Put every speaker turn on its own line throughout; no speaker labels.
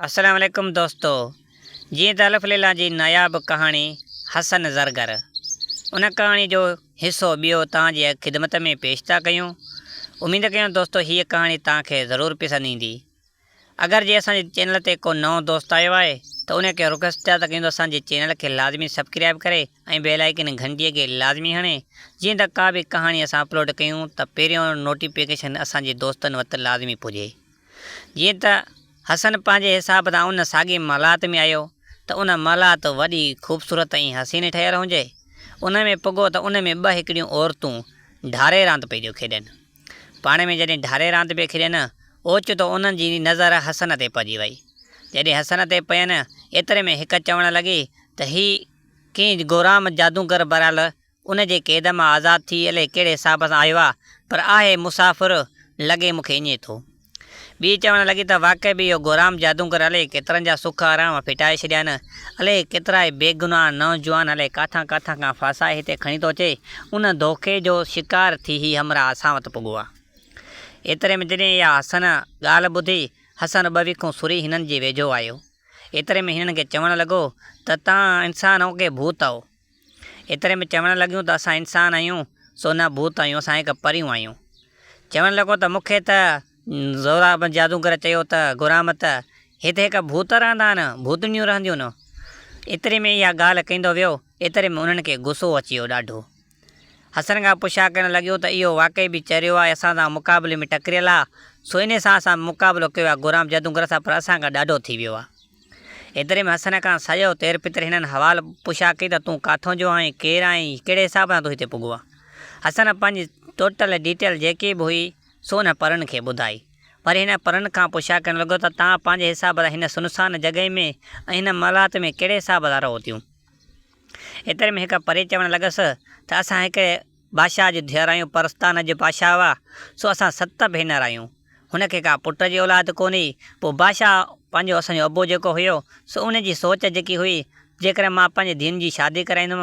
السلام عليڪم دوستو جيئن ته الف ليليٰ جي ناياب ڪهاڻي حسن زرگر ان ڪهاڻي جو حصو ٻيو توهان جي خدمت ۾ پيش ٿا ڪيون اميد ڪيون دوستو هيء ڪهاڻي توهان کي ضرور پسند ايندي اگر جي اسان جي چينل تي ڪو نئون دوست آيو آهي ته ان کي رڪويسٽ ٿا ڪيون ته اسان جي چينل کي لازمي سبڪرائب ڪري ۽ بيل آئيڪن گهنٽي کي لازمي هڻي جيئن ته ڪا به ڪهاڻي اسان اپلوڊ ڪيون ته پهريون نوٽيفڪيشن اسان جي دوستن وٽ لازمي پڄي. جيئن ته حسن پنهنجي حساب سان ان ساڳي محلات ۾ آيو ته ان محلات وڏي خوبصورت ۽ حسين ٺهيل هجي. ان ۾ پڳو ته ان ۾ ٻه هڪڙيون عورتون ڍاري راند پئي ڏيو کيڏن. پاڻ ۾ جڏهن ڍاري راند پئي کيڏن، اوچتو انهن جي نظر حسن تي پئجي وئي. جڏهن حسن تي پين، ايتري ۾ هڪ چوڻ لڳي ته هي ڪنهن گورام جادوگر بهرحال ان جي قيد مان آزاد ٿي الائي ڪهڙي حساب سان آيو آ، پر آهي مسافر، لڳي مون کي ائين ٿو. ٻي چوڻ لڳي ته واقعي به اهو گورام جادوگر الائي ڪيترن جا سک آرام ڦٽائي ڇڏيا آهن، الائي ڪيترائي بيگناهه نوجوان الائي ڪاٿان ڪاٿان کان ڦاسائي هتي کڻي ٿو اچي، ان ڌوڪي جو شڪار ٿي هي همراهه اسان وٽ پڳو آ. ايتري ۾ جڏهن اها حسن ڳالهه ٻڌي، حسن ٻه وکون سري هنن جي ويجهو آيو. ايتري ۾ هنن کي چوڻ لڳو ته توهان انسان آهو ڪي ڀوت آهو؟ ايتري ۾ چوڻ لڳيون ته اسان انسان آهيون سو نه ڀوت آهيون اسان هڪ پريون آهيون. چوڻ لڳو ته مون کي ته زوراب جادوگر چيو ته غرام ته هتي هڪ ڀوت رهندا آهن، ڀوتڻيون رهنديون آهن. ايتري ۾ اها ڳالهه ڪندو ويو ايتري ۾ انهن کي غصو اچي ويو ڏاڍو. حسن کان پڇا ڪرڻ لڳيون ته اهو واقعي به چريو آهي اسان سان مقابلي ۾ ٽڪريل آهي سو انهي سان اسان مقابلو ڪيو آهي غرام جادوگر سان پر اسان کان ڏاڍو ٿي ويو آهي. ايتري ۾ حسن کان سڄو تير پتر هنن حوال پڇا ڪئي ته تون ڪاٿون جو آهين، ڪير آهين، ڪهڙي حساب سان تون هتي پڳو آهين. حسن پنهنجي ٽوٽل ڊيٽيل جيڪي به هئي سو انهن پرن کي ٻڌائي. وري هن پرن کان پڇا ڪرڻ لڳو ته توهان پنهنجي حساب سان هن سنسان جڳهه ۾ ۽ هن محلات ۾ ڪهڙي حساب سان رهو ٿيون. ايتري ۾ هڪ پري چوڻ لڳس ته اسان هڪ بادشاهه جي ڌيئر آهيون، پرستان جو بادشاهه هئا، سو اسان ست ڀينر آهيون. هن کي ڪا پٽ جي اولاد ڪونه هئي. پوء بادشاهه پنهنجو اسان جو ابو جيڪو هيو، سو ان جي سوچ جيڪي هئي، جيڪڏهن مان پنهنجي ڌيئن جي شادي ڪرائيندم،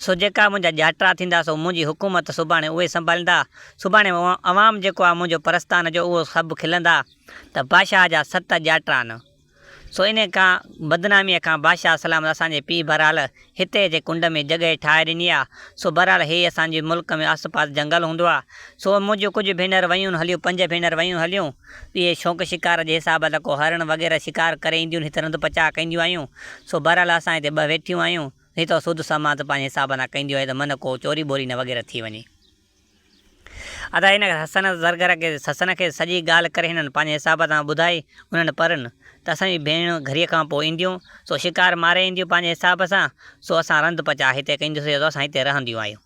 سو جيڪا منهنجا ڄاٽرا ٿيندا، سو منهنجي حڪومت سڀاڻي اهي سنڀاليندا. سڀاڻي عوام جيڪو آهي منهنجو پرستان جو، اهو سڀ کلندا ته بادشاهه جا ست ڄاٽرا آهن. سو انهيء کان بدناميء کان بادشاهه سلامت اسان جي پيء بهرحال هتي جي ڪنڊ ۾ جڳهه ٺاهي ڏني آ، سو بهرحال هي اسان جي ملڪ ۾ آس پاس جنگل هوندو آ، سو منهنجون ڪجهه ڀينر ويون هليون پنج ڀينر ويون هليون، اهي شوق شڪار جي حساب ته ڪو هرڻ وغيره شڪار ڪري اينديون هت رند پچاء ڪنديون آيون، سو بهرحال اسان هتي ٻه ويٺيون آهيون، هتو سود سامان ته پنهنجي حساب سان ڪنديون آهيون ته من ڪو چوري ٻوري نه وغيره ٿي وڃي. ادا هن حسن زرگر کي حسن کي سڄي ڳالهه ڪري هنن پنهنجي حساب سان ٻڌائي انهن پرن ته اسان جون ڀيڻيون گهريء کان پوء اينديون سو شڪار ماري اينديون پنهنجي حساب سان سو اسان رند پچاء هتي ڪنديونسين جو اسان هتي رهنديون آهيون.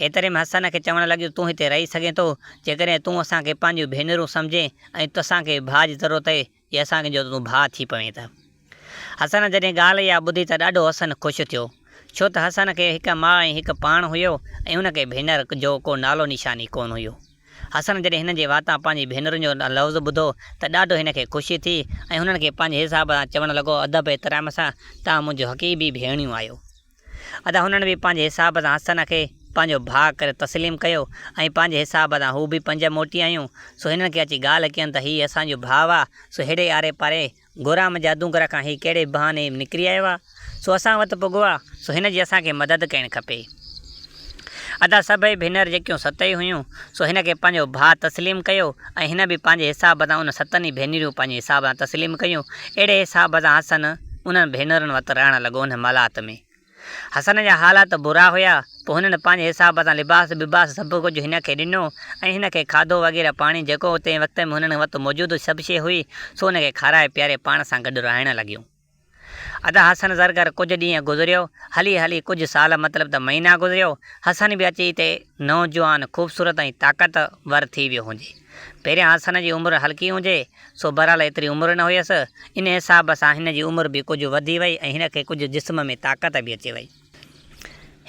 ايتري ۾ حسن کي چوڻ لڳيون تون هتي رهي سگهين ٿو جيڪڏهن تون اسان کي پنهنجون ڀينرون سمجهين ۽ توسان کي ڀاء جي ضرورت اهي جي اسان کي جو تون ڀاء ٿي پوين ته. حسن جڏهن ڳالهه اها ٻڌي ته ڏاڍو حسن خوش ٿيو. ڇو ته حسن کي هڪ ماء ۽ هڪ پاڻ هيو ۽ هن کي ڀينر جو ڪو نالو نشان ئي ڪونه هيو. حسن جڏهن هن جي واتان پنهنجي ڀينرن جو لفظ ٻڌو ته ڏاڍو هن کي خوشي ٿي ۽ هنن کي پنهنجي حساب سان چوڻ لڳو ادب احترام سان توهان منهنجون حقيبي ڀيڻيون آهيو. ادا هنن به پنهنجي حساب سان حسن کي پنهنجو ڀاء ڪري تسليم ڪيو ۽ پنهنجي حساب سان هو به پنج موٽي آيون سو هنن کي اچي ڳالهه ڪين ته هي اسان جو ڀاء آ سو ههڙي آري پاري گورام جادوگر کان هي ڪهڙي بهاني نڪري آيو آ سو اسان وٽ پڳو آ سو هن جي اسان کي مدد ڪرڻ کپي. ادا سڀئي ڀينر جيڪيون ستئي هيون سو هن کي پنهنجو ڀاء تسليم ڪيو ۽ هن به پنهنجي حساب سان ان ستن ئي ڀينريون پنهنجي حساب سان تسليم ڪيون اهڙي حساب سان حسن انهن ڀينرن وٽ رهڻ لڳو ان محلات ۾. حسن جا حالات برا هيا، پوء هنن پنهنجي حساب سان لباس بباس سڀ ڪجهه هن کي ڏنو ۽ هن کي کاڌو وغيره پاڻي جيڪو تنهن وقت ۾ هنن وٽ موجود سڀ شيء هئي، سو هن کي کارائي پياري پاڻ سان گڏ رهائڻ لڳيون. ادا حسن زرگر ڪجهه ڏينهن گذريو، هلي هلي ڪجهه سال مطلب ته مهينا گذريو، حسن به اچي هتي نوجوان، خوبصورت ۽ طاقت ور ٿي ويو هجي. پهريان حسن جي عمر هلڪي هجي، سو بهرحال ايتري عمر نه هيس، ان حساب سان هن جي عمر به ڪجهه وڌي وئي ۽ هن کي ڪجهه جسم ۾ طاقت به اچي وئي.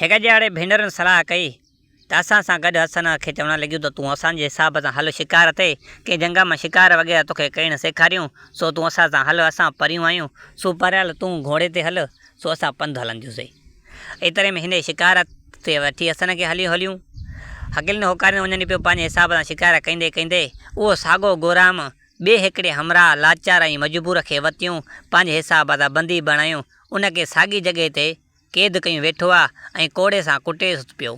هڪ ڏهاڙي ڀينرن صلاح ڪئي ته اسان سان گڏ حسن کي چوڻ لڳيون ته تون اسان جي حساب سان هل شڪار تي، ڪنهن جنگ مان شڪار وغيره توکي ڪرڻ سيکاريون، سو تون اسان سان هل، اسان پريون آهيون، سو بهرحال تون گهوڙي تي هل، سو اسان پنڌ هلنديونسين. ايتري ۾ هن شڪار تي وٺي حسن کي هليون هليون. هڪلين هوڪارين وڃن پيو پنهنجي حساب سان شڪار ڪندي ڪندي اهو ساڳو گورام ٻئي هڪڙي همراهه لاچار ۽ مجبور کي وتيون پنهنجي حساب سان بندي بڻايون ان کي ساڳي جڳهه تي قيد ڪيون ويٺو آ ۽ ڪوڙي سان ڪٽيس پيو.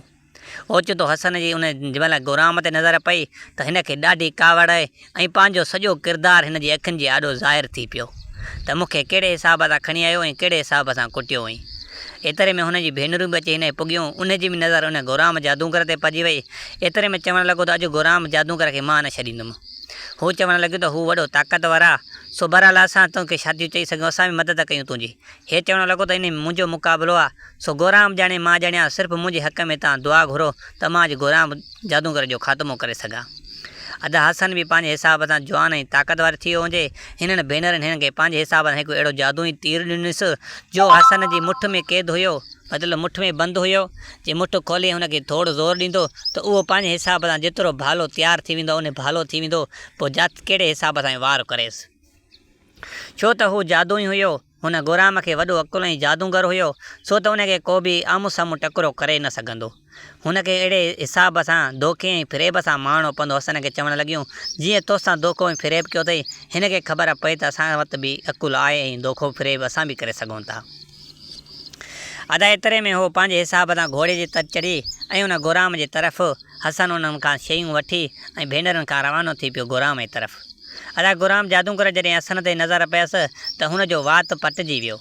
اوچتو حسن جي ان جمل گهرام تي نظر پئي ته هن کي ڏاڍي ڪاوڙ آئي ۽ پنهنجو سڄو ڪردار هن جي اکين جي آڏو ظاهر ٿي پيو ته مون کي ڪهڙي حساب سان کڻي آيو ۽ ڪهڙي حساب سان ڪٽيو هئين. ايتري ۾ هن جون ڀينرون به اچي هن کي پڳيون. انهي جي به نظر ان گهرام جادوگر تي پئجي وئي. ايتري ۾ چوڻ لڳو ته اڄ گهرام جادوگر کي مان نه ڇڏيندم. هو چوڻ لڳيون ته هو وڏو طاقتور آ، سو بهرحال اسان توکي ڇا ٿيون چئي سگهون، اسان به مدد ڪيون تنهنجي. هي چوڻ لڳو ته انهي ۾ منهنجو مقابلو آ، سو گهرام ڄاڻي مان ڄاڻيان، صرف منهنجي حق ۾ توهان دعا گهرو ته مان اڄ گهرام جادوگر جو خاتمو ڪري سگهان. ادا حسن به پنهنجي حساب سان جوان ۽ طاقتور ٿي ويو هجي. هنن ڀينرن هن کي پنهنجي حساب سان هڪ اهڙو جادوئي تير ڏنس، جو حسن جي مٺ ۾ قيد هيو، مطلب مٺ ۾ بند هيو، جي مٺ کولي هن کي ٿورو زور ڏيندو ته اهو پنهنجي حساب سان جيترو ڀالو تيار ٿي ويندو انهي ڀالو ٿي ويندو، پوء جات ڪهڙي حساب سان وار ڪريس. ڇو ته هو جادوئي هيو. هن گهرام کي وڏو عقل ۽ جادوگر هيو، سو ته ان کي ڪو به آمهون سامهون ٽڪرو ڪري نه سگهندو. هن کي اهڙي حساب سان دوکي ۽ فريب سان ماڻڻو پوندو. حسن کي چوڻ لڳيون، جيئن توسان دوکو ۽ فريب ڪيو اٿئي، هن کي خبر پئي ته اسان وٽ به عقل آهي ۽ دوکو فريب اسان به ڪري سگهون ٿا. ادا ايتري ۾ هو پنهنجي حساب سان گهوڙي جي تر چڙهي ۽ ان گهرام جي طرف حسن انهن کان شيون وٺي ۽ ڀينرن کان روانو ٿي پيو گهرام جي طرف. ادا گهرام جادوگر جڏهن حسن تي نظر پيس ته هن جو وات پٽجي ويو.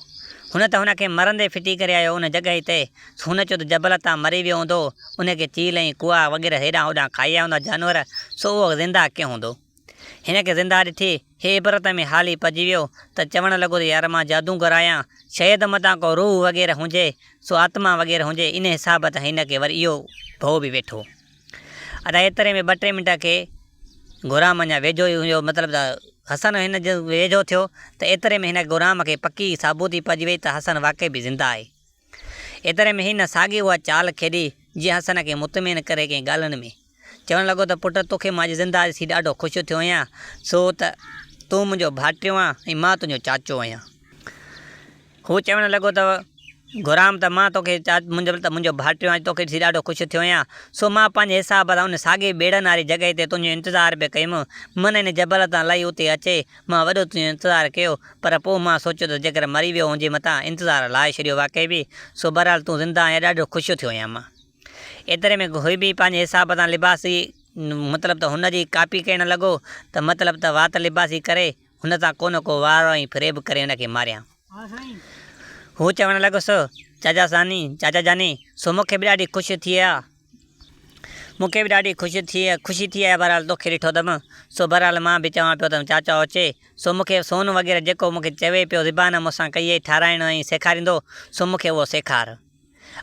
هن ته هن کي مرندي ڦٽي ڪري آيو ان جڳهه تي. هن چيو ته جبل تان مري ويو هوندو، ان کي چيل ۽ ڪوئا وغيره هيڏانهن هوڏانهن کائي آيا هوندا جانور، سو اهو زنده ڪيئن هوندو. هن کي زنده ڏٺي، هي عبرت ۾ حالي پئجي ويو ته چوڻ لڳو ته يار مان جادوگر آهيان، شايد متان ڪو روح وغيره هجي، سو آتما وغيره هجي، ان حساب ته هن کي وري اهو ڀؤ به ويٺو. ادا ايتري ۾ ٻه ٽي منٽ کي گهرام اڃا ويجهو ئي هيو، مطلب ته حسن هن جي ويجهو ٿيو ته ايتري ۾ هن گهرام کي پڪي ثابوتي پئجي وئي ته حسن واقعي به زنده آهي. ايتري ۾ هن ساڳي اها چال کيڏي، جيئن حسن کي مطمئن ڪري ڪنهن ڳالهين ۾. چوڻ لڳو ته پٽ توکي مان اڄ زنده ڏسي ڏاڍو خوش ٿيو آهيان، سو ته تون منهنجو ڀائٽيو آن ۽ مان تنهنجو چاچو آهيان. هو چوڻ لڳو ته گهرام ته مان توکي ته منهنجو ڀائٽيو آن توکي ڏسي ڏاڍو خوش ٿيو آهيان، سو مان پنهنجي حساب سان ان ساڳي ٻيڙن واري جڳهه تي تنهنجو انتظار پئي ڪيم، من ان جبل تان لهي اتي اچي، مان وڏو تنهنجو انتظار ڪيو، پر پوء مان سوچيو ته جيڪر مري ويو هجين متان انتظار لاهي ڇڏيو واقعي به، سو بهرحال تون زنده آهين ڏاڍو خوش ٿيو آهيان مان. ايتري ۾ هوء به پنهنجي حساب سان لباسي مطلب ته هن جي ڪاپي ڪرڻ لڳو ته مطلب ته وات لباسي ڪري هن سان ڪو نه ڪو وار ۽ فريب ڪري هن کي ماريان. هو چوڻ لڳس، چاچا ساني، چاچا جاني، سو مون کي به ڏاڍي خوشي ٿي آ، مون کي به ڏاڍي خوشي ٿي خوشي ٿي آهي بهرحال توکي ڏٺو اٿم، سو بهرحال مان به چوان پيو ته چاچا اچي، سو مون کي سون وغيره جيڪو مون کي چوي پيو زبان مون سان ڪئي ٺاراهڻ ۽ سيکاريندو، سو مون کي اهو سيکار.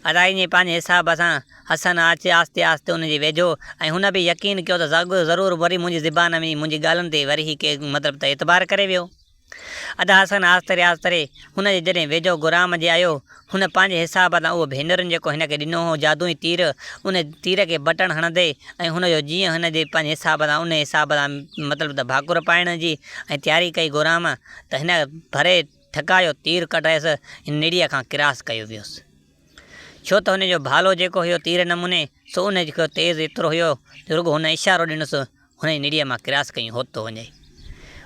ادائي جي پنهنجي حساب سان حسن آهستي آهستي ان جي ويجهو ۽ هن به يقين ڪيو ته ضرور وري منهنجي زبان ۾ منهنجي ڳالهين تي وري هي ڪي مطلب ته اعتبار ڪري ويو. ادا حسن آهستي آهستي هن جي جڏهن ويجهو گهرام جي آيو هن پنهنجي حساب سان اهو ڀينرن جيڪو هن کي ڏنو هو جادوئي تير ان تير کي بٽڻ هڻندي ۽ هن جو جيئن هن جي پنهنجي حساب سان ان حساب سان مطلب ته ڀاڪر پائڻ جي ۽ تياري ڪئي گهرام ته هن ڀري ٺڪايو تير ڪڍرائيس، هن نڙيء کان ڪراس ڪيو ويس. ڇو ته هن جو ڀالو جيڪو هيو تير نموني، سو ان کان تيز ايترو هيو جو رڳو هن اشارو ڏنس، هن جي نڙيء مان ڪراس ڪيون هوت ٿو وڃي.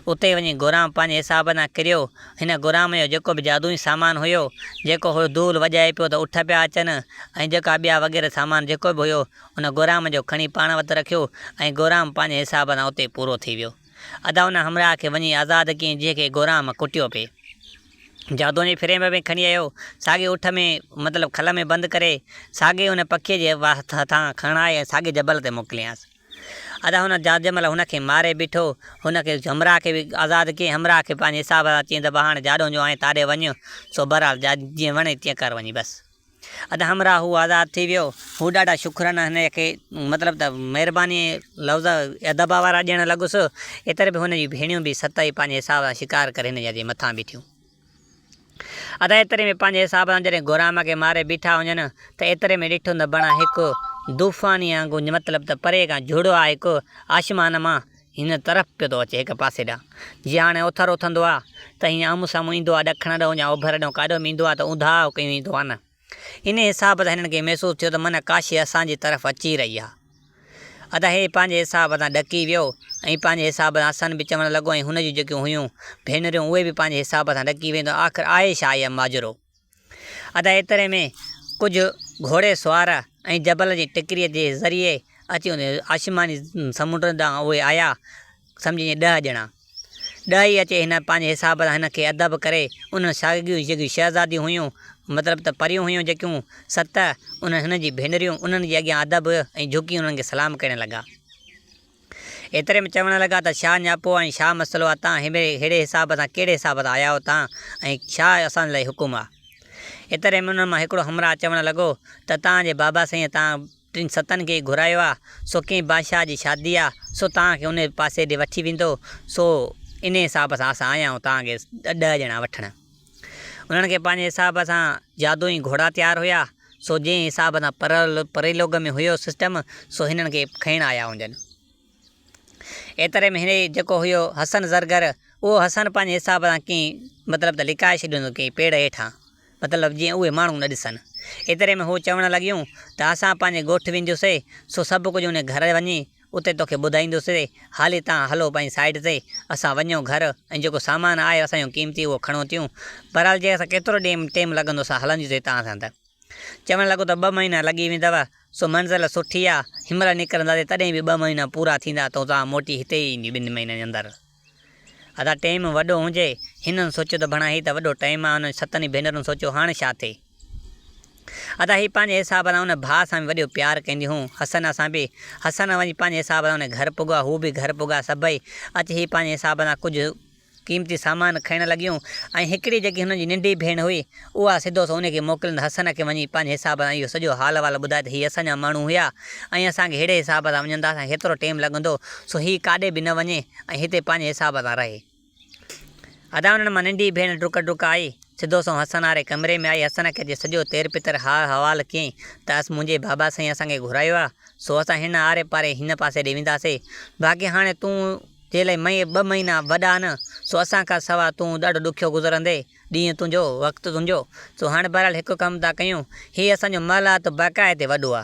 اتي وڃي گهرام پنهنجي حساب سان ڪريو. هن گهرام جو جيڪو به جادوئي سامان هيو، جيڪو هو دول وڄائي پيو ته اٺ پيا اچن ۽ جيڪا ٻيا وغيره سامان جيڪو به هيو، ان گهرام جو کڻي پاڻ وٽ رکيو ۽ گهرام پنهنجي حساب سان اتي پورو ٿي ويو. ادا ان همراهه کي وڃي آزاد ڪيائين جنهن کي گورام ڪٽيو پئي. جادوء جي فريم ۾ کڻي آيو. ساڳي اٺ ۾ مطلب کل ۾ بند ڪري ساڳي ان پکيء جي هٿان کڻائي ۽ ساڳي جبل تي موڪليائينس. ادا هن جنهن مهل هن کي ماري بيٺو، هن کي همراهه کي به آزاد ڪيائين. همراهه کي پنهنجي حساب سان چيائين ته ڀا هاڻي جاڏهون جو آهين تاڏي وڃ، سو بهرحال جيئن وڻي تيئن ڪر وڃي بس. اڌ همراهه هو آزاد ٿي ويو. هو ڏاڍا شڪرانا هن کي مطلب ته مهرباني لفظ ادب وارا ڏيڻ لڳس. ايتري به هن جون ڀيڻيون به ست ئي پنهنجي حساب سان شڪار ڪري هن جي مٿان بيٺيون. ادا ايتري ۾ پنهنجي حساب سان جڏهن گهرام کي ماري بيٺا هجن ته ايتري ۾ ڏٺو ته بڻا هڪ طوفاني آنگو مطلب ته پري کان جهڙو آ هڪ آشمان مان هن طرف پيو ٿو اچي هڪ پاسي ڏانهن. جيئن هاڻي اوٿر اٿندو آ ته هيئن آمهون سامهون ايندو آ ڏکڻ ڏانهن يا اوڀر ڏانهن ڪاڏو به ايندو آ ته اونداهه ڪيون ايندو آ نه. انهيء حساب سان هنن کي محسوس ٿيو ته من ڪا شيء اسان جي طرف اچي رهي آ. ادا هي پنهنجي حساب سان ڏڪي ويو ۽ پنهنجي حساب سان حسن به چوڻ لڳو ۽ هن جون جيڪيون هيون ڀينريون اهي به پنهنجي حساب سان ڏڪي ويون ته آخر آهي ڇا اها ماجرو. ادا ايتري ۾ ڪجهه گهوڙي سوار ۽ جبل جي ٽڪريء جي ذريعي اچي ان آسماني سمنڊ ڏانهن اهي آيا سمجهه ائين ڏهه ڄڻا. ڏهه ئي اچي هن پنهنجي حساب سان هن کي ادب ڪري انهن ساڳيون جيڪيون شهزاديون هيون مطلب ته پريون هيون جيڪيون ست انهن هن جي ڀينريون انهن جي اڳيان ادب ۽ جهڪي انهن کي سلام ڪرڻ لڳا. ايتري ۾ چوڻ لڳا ته ڇا نياپو ۽ ڇا مسئلو آ تان ههڙي حساب سان ڪهڙي حساب سان آيا آهيو تان ۽ ڇا اسان لاء حڪم آ. ايتري ۾ انهن مان هڪڙو همراهه چوڻ لڳو ته تان جي بابا سائينء تان ٽن ستن کي گهرايو آ، سو ڪنهن بادشاهه جي شادي آ، سو توهان کي انهي پاسي ڏي وٺي ويندو، سو انهي حساب سان اسان آيا آهيون توهان کي ڏهه ڄڻا وٺڻ. انهن کي پنهنجي حساب سان جادو ۽ گهوڙا تيار هيا، سو جنهن حساب سان پريلوگ ۾ هيو سسٽم، سو هنن کي کڻڻ آيا هجن. ايتري ۾ هي جيڪو هيو حسن زرگر، اهو حسن پنهنجي حساب سان ڪنهن مطلب ته لڪائي ڇڏيو هوندو ڪنهن پيڙ هيٺان. مطلب جيئن اهي ماڻهو نه ڏسن. ايتري ۾ هو چوڻ لڳيون ته اسان پنهنجي ڳوٺ وينديوسي، سو سڀ ڪجهه انهي گهر وڃي اتي توکي ٻڌائيندوسي. حالي تان هلو پنهنجي سائيڊ تي، اسان وڃون گهر ۽ جيڪو سامان آهي اسان جو قيمتي اهو کڻون ٿيون. بهرحال جي اسان ڪيترو ڏينهن ٽيم لڳندو اسان هلنديوسي تان سان ته. چوڻ لڳو ته ٻه مهينا لڳي ويندؤ، سو منزل سٺي آ، هنمهل نڪرنداسي تڏهن به ٻه مهينا پورا ٿيندا ته تان موٽي هتي ئي اينديون ٻن مهينن جي اندر. ادا ٽيم وڏو هجي. هنن سوچيو ته ڀڻا هي ته وڏو ٽيم آ. انهن ستن ئي ڀينرن سوچيو هاڻ ڇا ٿئي. ادا هي پنهنجي حساب سان ان ڀاء سان به وڏو پيار ڪندي هون. حسن سان به. حسن وڃي پنهنجي حساب سان ان گهر پڳو آ. هو به گهر پڳا سڀئي. اچ هي پنهنجي حساب سان ڪجهه قيمتي سامان کڻڻ لڳيون ۽ هڪڙي جيڪي هنن جي ننڍي ڀيڻ هئي اها سڌو سو انهي کي موڪلين ته حسن کي وڃي پنهنجي حساب سان اهو سڄو حال احوال ٻڌائي ته هي اسان جا ماڻهو هيا ۽ اسان کي ههڙي حساب سان وڃن ته اسان کي هيترو ٽيم لڳندو سو هي ڪاڏي به نه وڃي ۽ هتي پنهنجي حساب سان رهي. ادا انهن مان ننڍي ڀيڻ ڊڪ ڊڪ آئي، سڌو سنئون حسن واري ڪمري ۾ آئي، حسن کي اچي سڄو تير پتر حال حوال ڪيائين ته اس منهنجي بابا سائين اسان کي گهرايو آ، سو اسان هن آري پاري هن پاسي ڏي وينداسي، باقي هاڻي تون جي لاء مئي ٻه مهينا وڏا نه، سو اسان کان سوا تون ڏاڍو ڏکيو گذرندي، ڏينهن تنهنجو، وقت تنهنجو، سو هاڻي بهرحال هڪ ڪم ٿا ڪيون، هي اسان جو محلات باقاعدي وڏو آ.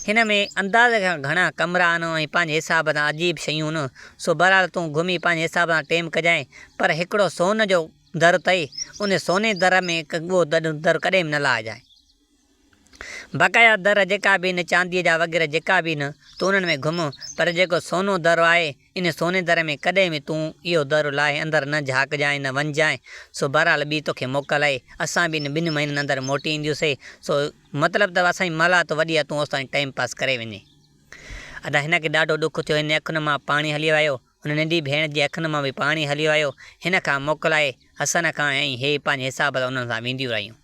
هن ۾ انداز کان گهڻا ڪمرا آهن ۽ پنهنجي حساب سان عجيب شيون آهن، سو بهرحال تون گهمي پنهنجي حساب سان ٽيم ڪجانء، پر هڪڙو سون جو در اٿئي، ان سوني در ۾ اهو در ڪڏهن به نه لاهجانء. بقايا در جيڪا به آهن، چانديء جا وغيره جيڪا به آهن، تون انهن ۾ گهم، پر جيڪو سونو در آهي، ان سوني در ۾ ڪڏهن به تون اهو در لاهي اندر نه جهاڪجانء نه وڃجانء، سو بهرحال ٻي توکي موڪل آهي، اسان به ان ٻن مهينن اندر موٽي اينديونسين، سو مطلب ته اسان جي محلات وڏي آهي، تون اوستائين ٽائيم پاس ڪري وڃين. ادا هن کي ڏاڍو ڏک ٿيو، هن جي اکين مان پاڻي هليو آيو، هن ننڍي ڀيڻ جي اکين مان به پاڻي هليو آيو، هن کان موڪلائي، حسن کان ۽ هي پنهنجي حساب سان انهن سان وينديون رهيون.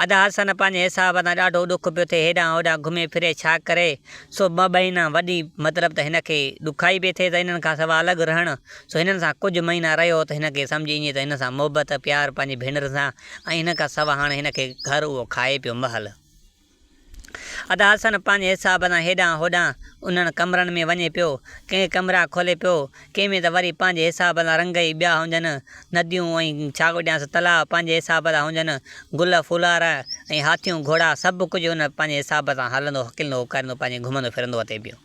ادا حسن پنهنجي حساب سان ڏاڍو ڏک پيو ٿئي هيڏانهن هوڏانهن گهمي ڦري ڇا ڪري سو ٻه مهينا وڏي مطلب ته هن کي ڏکائي پئي ٿئي ته انهن کان سوا الڳ رهڻ سو هنن سان ڪجهه مهينا رهيو ته هن کي سمجهه ايئن ته هن سان محبت پيار پنهنجي ڀينرن سان ۽ هن کان سوا هاڻي هن کي گهر اهو کائي پيو محل. ادا حسن پنهنجي حساب سان هيڏانهن هوڏانهن انهن ڪمرن ۾ وڃي پيو. ڪي ڪمرا کولي پيو، ڪنهن ۾ ته وري پنهنجي حساب سان رنگ ئي ٻيا هجن، نديون ۽ ڇا ڪوٺيانس تلاء پنهنجي حساب سان هجن، گل ڦولار ۽ هاٿيون گهوڙا سڀ ڪجهه ان پنهنجي حساب سان هلندو هڪلندو هوڪاريندو پنهنجي گهمندو ڦرندو وتي پيو.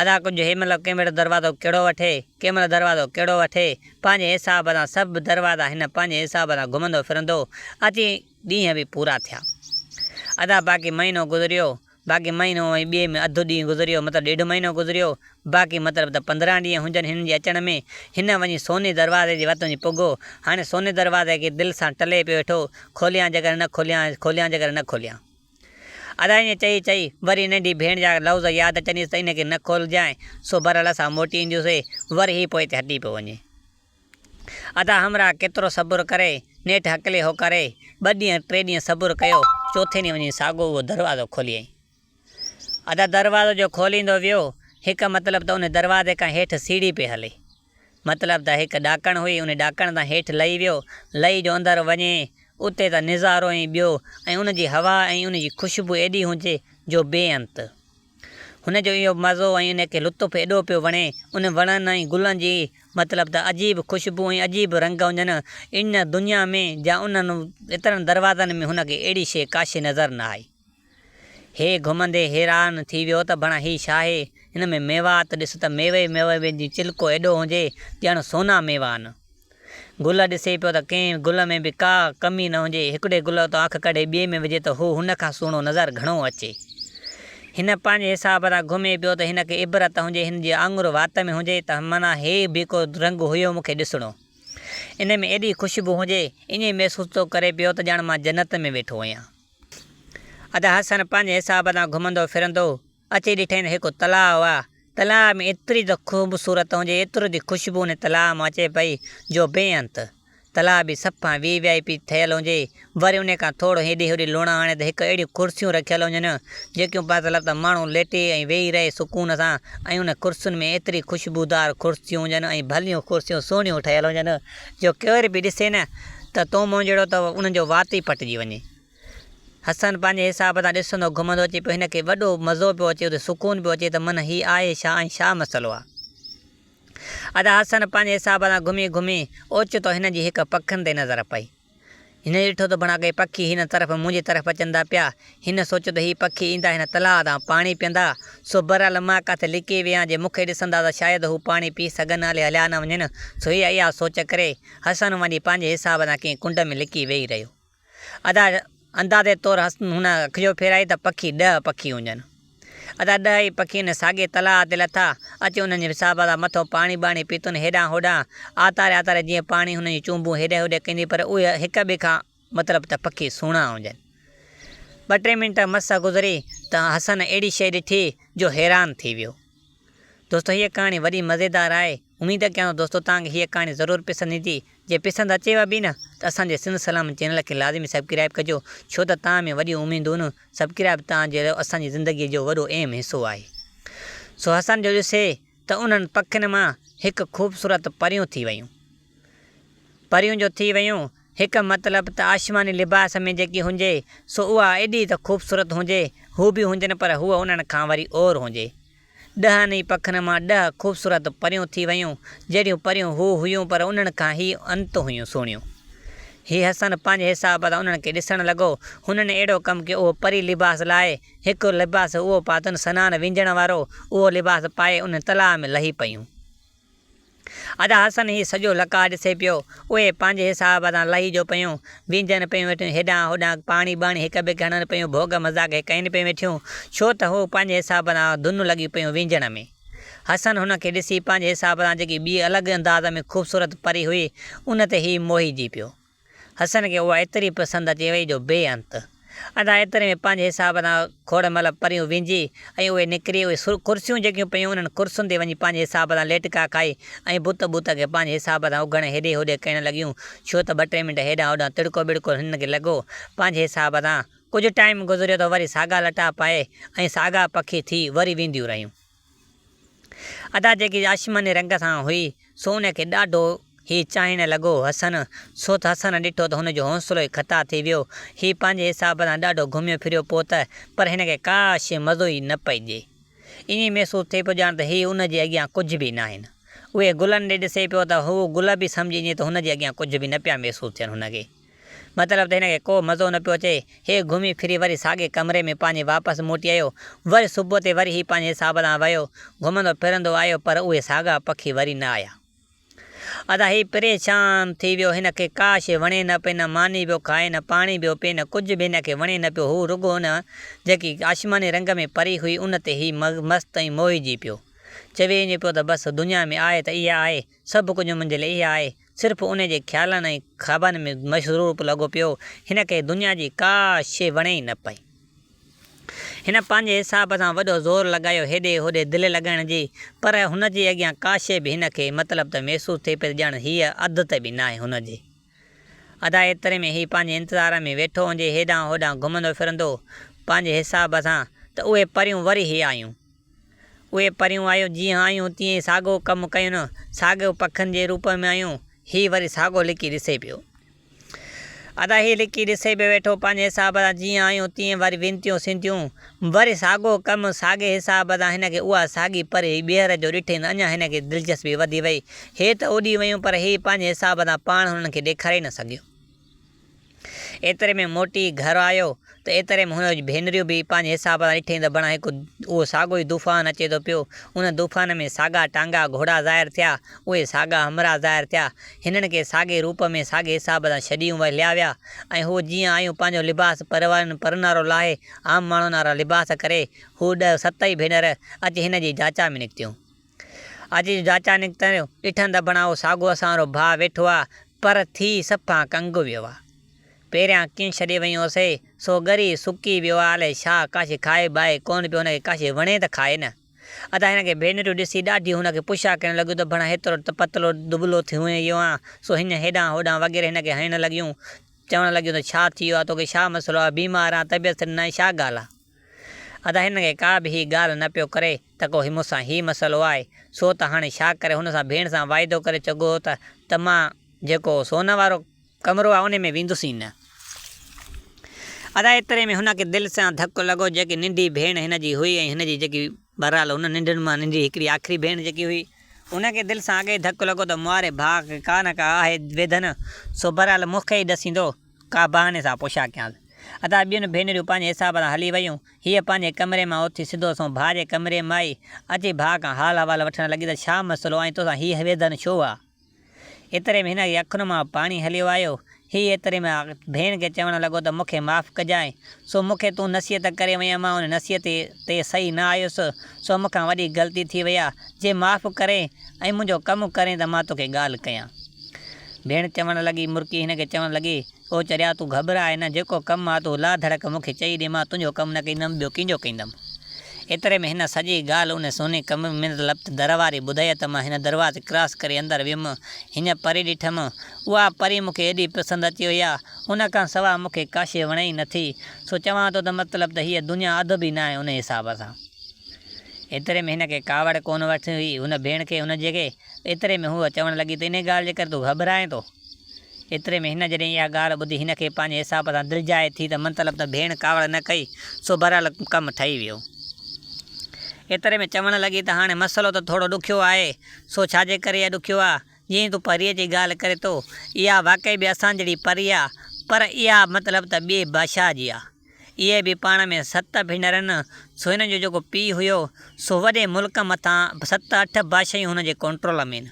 ادا ڪجهه هي مهل ڪنهن وٽ دروازو ڪهڙو وٺي، ڪنهن مهل دروازو ڪهڙو وٺي، پنهنجي حساب سان سڀ دروازا هن پنهنجي حساب سان گهمندو ڦرندو اچي ڏينهن به پورا ٿيا. ادا باقي مهينو گذريو، باقي مهينو ۽ ٻئي ۾ اڌ ڏينهن گذريو مطلب ڏيڍ مهينو گذريو، باقي مطلب ته 15 ڏينهن هجن هنن جي اچڻ ۾، هن وڃي سوني دروازي جي وت وڃي پڳو، هاڻي سوني دروازي کي دل سان ٽلي پيو ويٺو، کوليان جيڪر نه کوليان، کوليان جيڪر نه کوليان. ادا ائين چئي چئي وري ننڍي ڀيڻ جا لفظ ياد اچنيس ته ان کي نه کولجانء، سو بهرحال اسان موٽي اينديونسي، وري هي پوئتي هٽي پيو وڃي. ادا همراهه ڪيترو صبر ڪري، نيٺ هڪلي هوڪاري، ٻه ڏينهن ٽي ڏينهن صبر ڪيو، چوٿين ڏينهن وڃي ساڳو اهو دروازو کوليائين. ادا دروازو جو کوليندو ويو، هڪ مطلب ته ان دروازي کان هيٺ سيڙهي پئي هلي. مطلب ته هڪ ڏاڪڻ هئي، ان ڏاڪڻ تان هيٺ لهي ويو، لهي جو اندر وڃي، اتي ته نظارو ئي ٻيو ۽ ان جي هوا ۽ ان جي خوشبو ايڏي هجي جو بي انت. هن جو اهو مزو ۽ ان کي لطف ايڏو پيو وڻي، ان وڻن ۽ گلن جي مطلب ته عجيب خوشبو ۽ عجيب رنگ هجن، ان دنيا ۾ جا انهن ايترن دروازن ۾ هن کي اهڙي شيء ڪا شيء نظر نه آئي. هي گهمندي حيران ٿي ويو ته ڀڻا هي ڇا آهي؟ هن ۾ ميوات ڏس ته ميوي ميوي جي چلڪو ايڏو هجي ڄڻ سونا ميوا آهن. گل ڏسي پيو ته ڪنهن گل ۾ به ڪا ڪمي نه هجي، هڪڙي گل تان اک ڪڍي ٻئي ۾ وجهي ته هو هن کان سهڻو نظر گهڻو اچي. هن پنهنجي حساب سان گهمي پيو ته هن کي عبرت هجي، هن جي آڱر وات ۾ هجي ته معنيٰ هي به ڪو رنگ هيو مون کي ڏسڻو. ان ۾ ايڏي خوشبو هجي، ائين محسوس ٿو ڪري پيو ته ڄڻ مان جنت ۾ ويٺو هيان. ادا حسن پنهنجي حساب سان گهمندو ڦرندو اچي ڏٺائين ته هڪ تلاء آ. تلاء ۾ ايتري ته خوبصورت هجي، ايترو ته خوشبو ان تلاء مان اچي پئي جو بي انت. تلاء به صفا وي وي آء پي ٺهيل هجي. وري ان کان ٿورو هيڏي هوڏي لوڻا هڻي ته هڪ اهڙيون ڪرسيون رکيل هجن، جيڪيون مطلب ته ماڻهو ليٽي ۽ ويهي رهي سڪون سان ۽ ان ڪرسين ۾ ايتري خوشبودار ڪرسيون هجن ۽ ڀليون ڪرسيون سهڻيون ٺهيل هجن جو ڪير به ڏسي نه ته تو منهنجڙو ته انهن جو وات ئي پٽجي وڃي. حسن پنهنجي حساب سان ڏسندو گهمندو اچي پيو. هن کي وڏو مزو پيو اچي، اتي سڪون پيو اچي ته من هي آهي ڇا ۽ ڇا مسئلو آ. ادا حسن پنهنجي حساب سان گهمي گهمي اوچتو هن جي هڪ پکين تي نظر پئي. هن ڏٺو ته بڻا ڪي پکي هن طرف منهنجي طرف اچن ٿا پيا. هن سوچيو ته هي پکي ايندا هن تلاء تان پاڻي پيئندا، سو بهرحال مان ڪاٿي لڪي ويهان جي مون کي ڏسندا ته شايد هو پاڻي پي سگهن الي هليا نه وڃن. سو هيء اها سوچ ڪري حسن وڃي پنهنجي حساب سان ڪنهن ڪنڊ ۾ لڪي ويهي رهيو. ادا اندازي طور هن اک جو ڦيرائي ته پکي ڏهه پکي هجن. ادا ڏهه ئي پکي ان ساڳئي تلاء تي لٿا، اچي انهن جي حساب سان مٿو پاڻي ٻاڻي پيتن هيڏانهن هوڏانهن آتاري آتاري جيئن پاڻي هنن جون چونبون هيڏي هوڏي ڪندي پر اهي هڪ ٻئي کان مطلب ته پکي سهڻا هجن. ٻه ٽي منٽ مس گذري ته حسن اهڙي شيء ڏٺي جو حيران ٿي ويو. دوستو هيء ڪهاڻي وڏي مزيدار آهي. اميد ڪيان ٿو دوستو توهان کي هيء ڪهاڻي ضرور پسند ايندي. جي پسند اچيو به نه ته اسان جي سنڌ سلامت چينل کي لازمي سبڪرائب ڪجو ڇو ته توهان ۾ وڏيون اميدون سبڪرائب توهان جي اسان جي زندگي جو وڏو اهم حصو آهي. سو حسن جو ڏسي ته انهن پکين مان هڪ خوبصورت پريون ٿي ويون. پريون جو ٿي ويون هڪ مطلب ته آشماني لباس ۾ جيڪي هجي سو اها ايڏي ته خوبصورت هجي هو به هجن پر هوء انهن کان وري اور هجي. ڏهن ئي پکن مان ڏهه خوبصورت پريون ٿي ويون، جهڙيون پريون هو هيون پر انهن کان هي انت هيون سهڻيون. هي حسن پنهنجي حساب سان انهن کي ڏسڻ لڳو. هنن اهڙو ڪم ڪيو اهو پري لباس لاهي هڪ لباس اهو پاتن سنان وينجهڻ وارو اهو لباس پائي انهن تلاء ۾ لهي پيون. ادا حسن هي سڄو لقاء ڏسي پيو. اهي پنهنجي حساب سان لهي جو پيون، وينجهن پيون ويٺيون، هيڏانهن هوڏانهن پاڻي ٻاڻي هڪ ٻئي کي هڻن پيون، ڀوڳ مذاق ڪين پيون ويٺيون، ڇو ته هو پنهنجي حساب سان ڌن لڳيون پيون وينجهڻ ۾. حسن هن کي ڏسي پنهنجي حساب سان جيڪي ٻي الڳ انداز ۾ خوبصورت پري هئي، ان تي هي موهجي پيو. حسن کي اها ايتري پسند اچي وئي جو بي انت. ادا ايتري ۾ پنهنجي حساب سان کوڙ مهل پريون وينجهي ۽ اهي نڪري اهي ڪرسيون جيڪيون پيون انهن ڪرسين تي وڃي پنهنجي حساب سان ليٽڪا کائي ۽ بت بت کي پنهنجي حساب سان اگهڻ هيڏي هوڏي ڪرڻ لڳيون ڇو ته ٻه ٽي منٽ هيڏانهن هوڏانهن تڙڪو ٻڙڪو هنن کي لڳو پنهنجي حساب سان ڪجهه ٽائيم گذريو ته وري ساڳا لٽا پائي ۽ ساڳا پکي ٿي وري وينديون رهيون. ادا جيڪي آشماني رنگ سان هئي، سو ان کي ڏاڍو هي چاهڻ لڳو. حسن، سو ته حسن ڏٺو ته هن جو حوصلو ئي خطا ٿي ويو. هي پنهنجي حساب سان ڏاڍو گهميو ڦريو پوء ته، پر هن کي ڪا شيء مزو ئي نه پئي ڏئي. ائين محسوس ٿئي پيو ڄڻ ته هي ان جي اڳيان ڪجهه به ناهن. اهي گلن ڏي ڏسي پيو ته هو گل به سمجهي ائين ته هن جي اڳيان ڪجهه به نه پيا محسوس ٿين هن کي. مطلب ته هن کي ڪو مزو نه پيو اچي. هي گهمي ڦري وري ساڳئي ڪمري ۾ پنهنجي واپس موٽي آيو. وري صبح تي وري هي پنهنجي حساب سان ويو. گهمندو ڦرندو آيو پر اهي ساڳا پکي وري نه آيا. ادا هي پريشان ٿي ويو. هن کي ڪا شيء وڻي نه پئي، نه ماني پيو کائي، نه پاڻي پيو پي، نه ڪجهه به هن کي وڻي نه پيو. هو رڳو ان جيڪي آشماني رنگ ۾ پري هئي ان تي هي مست ۽ موهجي پيو. چوي ائين پيو ته بس دنيا ۾ آهي ته اها آهي، سڀ ڪجهه منهنجي لاء اها آهي. صرف انهي جي خيالن ۽ خوابن ۾ مصروف لڳو پيو. هن کي دنيا جي ڪا شيء وڻي ئي نه پئي. هن پنهنجي حساب سان وڏو زور لڳايو هيڏي هوڏي دل لڳائڻ جي، پر هن جي اڳيان ڪا شيء به هن کي مطلب ته محسوس ٿئي پئي ته ڄڻ هيء اڌ ته به ناهي هن جي. ادا ايتري ۾ هي پنهنجي انتظار ۾ ويٺو هجي هيڏانهن هوڏانهن گهمندو ڦرندو پنهنجي حساب سان ته اهي پريون وري هي آيون. اهي پريون آيون، جيئن آيون تيئن ئي ساڳو ڪم ڪين، ساڳيو پکين جي روپ ۾ آيون، هي وري ساڳو لڪي ڏسي پيو. ادا هي لڪي ڏسي پيو ويٺو، پنهنجي حساب سان جيئن آيون تيئن وري وينتيون سينتيون، وري ساڳو ڪم، ساڳي حساب سان هن کي اها ساڳي پري ٻيهر جو ڏٺئي ته اڃا هن کي دلچسپي وڌي وئي. هي ته اڏي ويون پر هي پنهنجي حساب سان پاڻ هنن کي ڏيکاري نه سگهيو. ايتري ۾ موٽي گهر آيو ته ايتري ۾ هن جون ڀينريون به پنهنجي حساب سان ڏٺئين ته بڻا هڪ اهو ساڳو ئي طوفان اچي ٿو پيو. ان طوفان ۾ ساڳا ٽانگا گهوڙا ظاهر ٿيا، اهي ساڳا همراهه ظاهر ٿيا. هنن کي ساڳئي روپ ۾ ساڳئي حساب سان ڇڏيون هليا ويا ۽ هو جيئن آيون پنهنجو لباس پروارن پرن وارو لاهي عام ماڻهن وارا لباس ڪري هو ڏهه ست ئي ڀينر اچي هن جي جاچا ۾ نڪتيون. اچي جو جاچا نڪتيون، ڏٺن ته بڻا اهو ساڳو اسان وارو ڀاء ويٺو آ، پر ٿي صفا ڪنگ ويو آ. پهريان ڪيئن ڇڏي ويون هوسي، سو ڳري سڪي ويو آ، الائي ڇا ڪاشي کائي ٻائي ڪونه پيو، هن کي ڪاشي وڻي ته کائي نه. ادا هن کي ڀينريون ڏسي ڏاڍي هن کي پڇا ڪرڻ لڳيون ته بڻا هيترو ته پتلو دٻلو ٿي ويو آن، سو هن هيڏانهن هوڏانهن وغيره هن کي هڻڻ لڳيون، چوڻ لڳيون ته ڇا ٿي ويو آ، توکي ڇا مسئلو آ، بيمار آن، طبيعت سٺي ناهي، ڇا ڳالهه آ؟ ادا هن کي ڪا به هي ڳالهه نه پيو ڪري ته ڪو مون سان هي مسئلو آهي، سو ته هاڻي ڇا ڪري هن سان ڀيڻ سان واعدو ڪري چڪو هو ته ته مان جيڪو سون وارو ڪمرو آهي انهي ۾ ويندس ئي نه. ادا ايتري ۾ هن کي دل سان ڌڪ لڳو جيڪي ننڍي ڀيڻ هن جي هئي ۽ هن جي جيڪي بهرحال هن ننڍين مان ننڍي هڪڙي آخري ڀيڻ جيڪي هئي ان کي دل سان اڳي ئي ڌڪ لڳو ته مئاري ڀاء کي ڪا نه ڪا آهي ويڌن سو بهرحال مون کي ئي ڏسيندو ڪا بهاني سان پڇا ڪيانس. ادا ٻين ڀينريون پنهنجي حساب سان هلي ويون. هيء پنهنجي ڪمري مان اٿي سڌو سنئون ڀاء جي ڪمري ۾ آئي. اچي ڀاء کان حال احوال وٺڻ لڳي ته ڇا مسئلو ۽ توسان هيء ويڌن ڇو آ؟ ايتري ۾ هن جي اکين مان پاڻي هليو آيو. هي ايتري ۾ ڀيڻ کي چوڻ لڳو ته مون کي معاف ڪجانء. سو مون کي تون نصيحت ڪري وئين مان ان نصيحت تي صحيح نه آيس. سو مون کان وڏي غلطي ٿي وئي آ. جي معاف ڪرين ۽ منهنجو ڪم ڪرين ته مان توکي ڳالهه ڪيان. ڀيڻ چوڻ لڳي، مرڪي هن کي چوڻ لڳي، او چريا تون گهٻراء نه، جيڪو ڪم آ تون لا ڌڙڪ مون کي چئي ڏي، مان تنهنجو ڪم نه ڪندم، ٻيو ڪنهن جو ڪندم. ايتري ۾ هن سڄي ڳالهه ان سوني ڪم مطلب در واري ٻڌائي ته مان هن دروازي ڪراس ڪري اندر ويم، هينئن پري ڏٺم، اها پري مون کي ايڏي پسند اچي وئي آ، ان کان سواء مون کي ڪا شيء وڻي ئي نٿي، سو چوان ٿو ته مطلب ته هيء دنيا اڌ به ناهي ان حساب سان. ايتري ۾ هن کي ڪاوڙ ڪونه وٺي هئي، هن ڀيڻ کي هن جيڪي ايتري ۾ هوء چوڻ لڳي ته انهيء ڳالهه جي ڪري تون گهٻرائين ٿو. ايتري ۾ هن جڏهن اها ڳالهه ٻڌي هن کي پنهنجي حساب سان دلجاء ٿي ته مطلب ته ڀيڻ ڪاوڙ نه ڪئي سو بهرحال ڪم ٺهي ويو. ايتري ۾ چوڻ لڳي ته هاڻي مسئلو ته ٿورو ڏکيو آهي سو ڇا جي ڪري اها ڏکيو آ؟ جيئن تون پريء جي ڳالهه ڪرين ٿو اها واقعي به اسان جهڙي پري آ پر اها مطلب ته ٻئي بادشاهه جي آ. اهي به پاڻ ۾ ست ڀينرن، سو هنن جو جيڪو پيء هيو، سو وڏي ملڪ مٿان ست اٺ بادشاهيون هن جي ڪنٽرول ۾ آهن.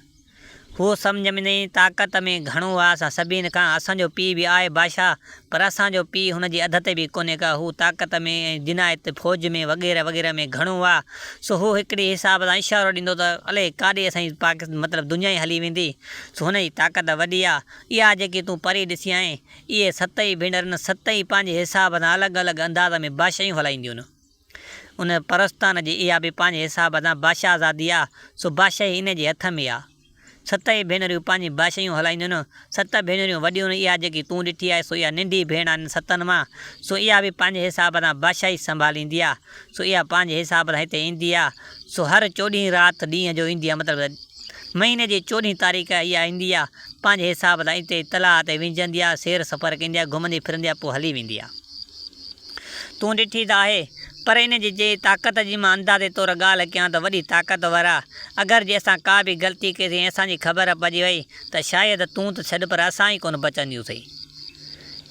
هو سمجهه ۾ ۽ طاقت ۾ گهڻو آ اسان سڀين کان، اسان جو پيء به آهي بادشاهه، پر اسان جو پيء هن جي اڌ تي به ڪونهي ڪا، هو طاقت ۾ ۽ جنايت فوج ۾ وغيره وغيره ۾ گهڻو آ، سو هو هڪڙي حساب سان اشارو ڏيندو ته الائي ڪاڏي اسان جي پاڪ مطلب دنيا ئي هلي ويندي، سو هن جي طاقت وڏي آ، اها جيڪي تون پري ڏسي آهين، اهي ست ئي ڀينرن ست ئي پنهنجي حساب سان الڳ الڳ انداز ۾ بادشاهيون هلائينديون. ان پرستان جي اها به پنهنجي حساب سان بادشاهزادي آ، سو بادشاهي ان جي هٿ ۾ آ. ست ئي ڀينريون پنهنجي بادشاهيون هلائينديون. ست ڀينريون وڏيون اها جيڪي تون ڏٺي آهي سو اها ننڍي ڀيڻ آ انهن ستن مان، سو اها به پنهنجي حساب سان بادشاهي سنڀاليندي آ. سو اها پنهنجي حساب سان هتي ايندي آ، سو هر چوڏهين رات ڏينهن جو ايندي آ مطلب ته مهيني جي چوڏهين تاريخ اها ايندي آ، پنهنجي حساب سان اتي تلاء تي وينجهندي آ، سير سفر ڪندي آ، گهمندي ڦرندي آ، پوء هلي ويندي آ. تون ڏٺي ته آهي، پر ان جي جي طاقت جي مان اندازي طور ڳالهه ڪيان ته وڏي طاقتور آ. اگر جي اسان ڪا به غلطي ڪئي سين ۽ اسان جي خبر پئجي وئي ته شايد تون ته ڇڏ پر اسان ئي ڪونه بچنديون سين.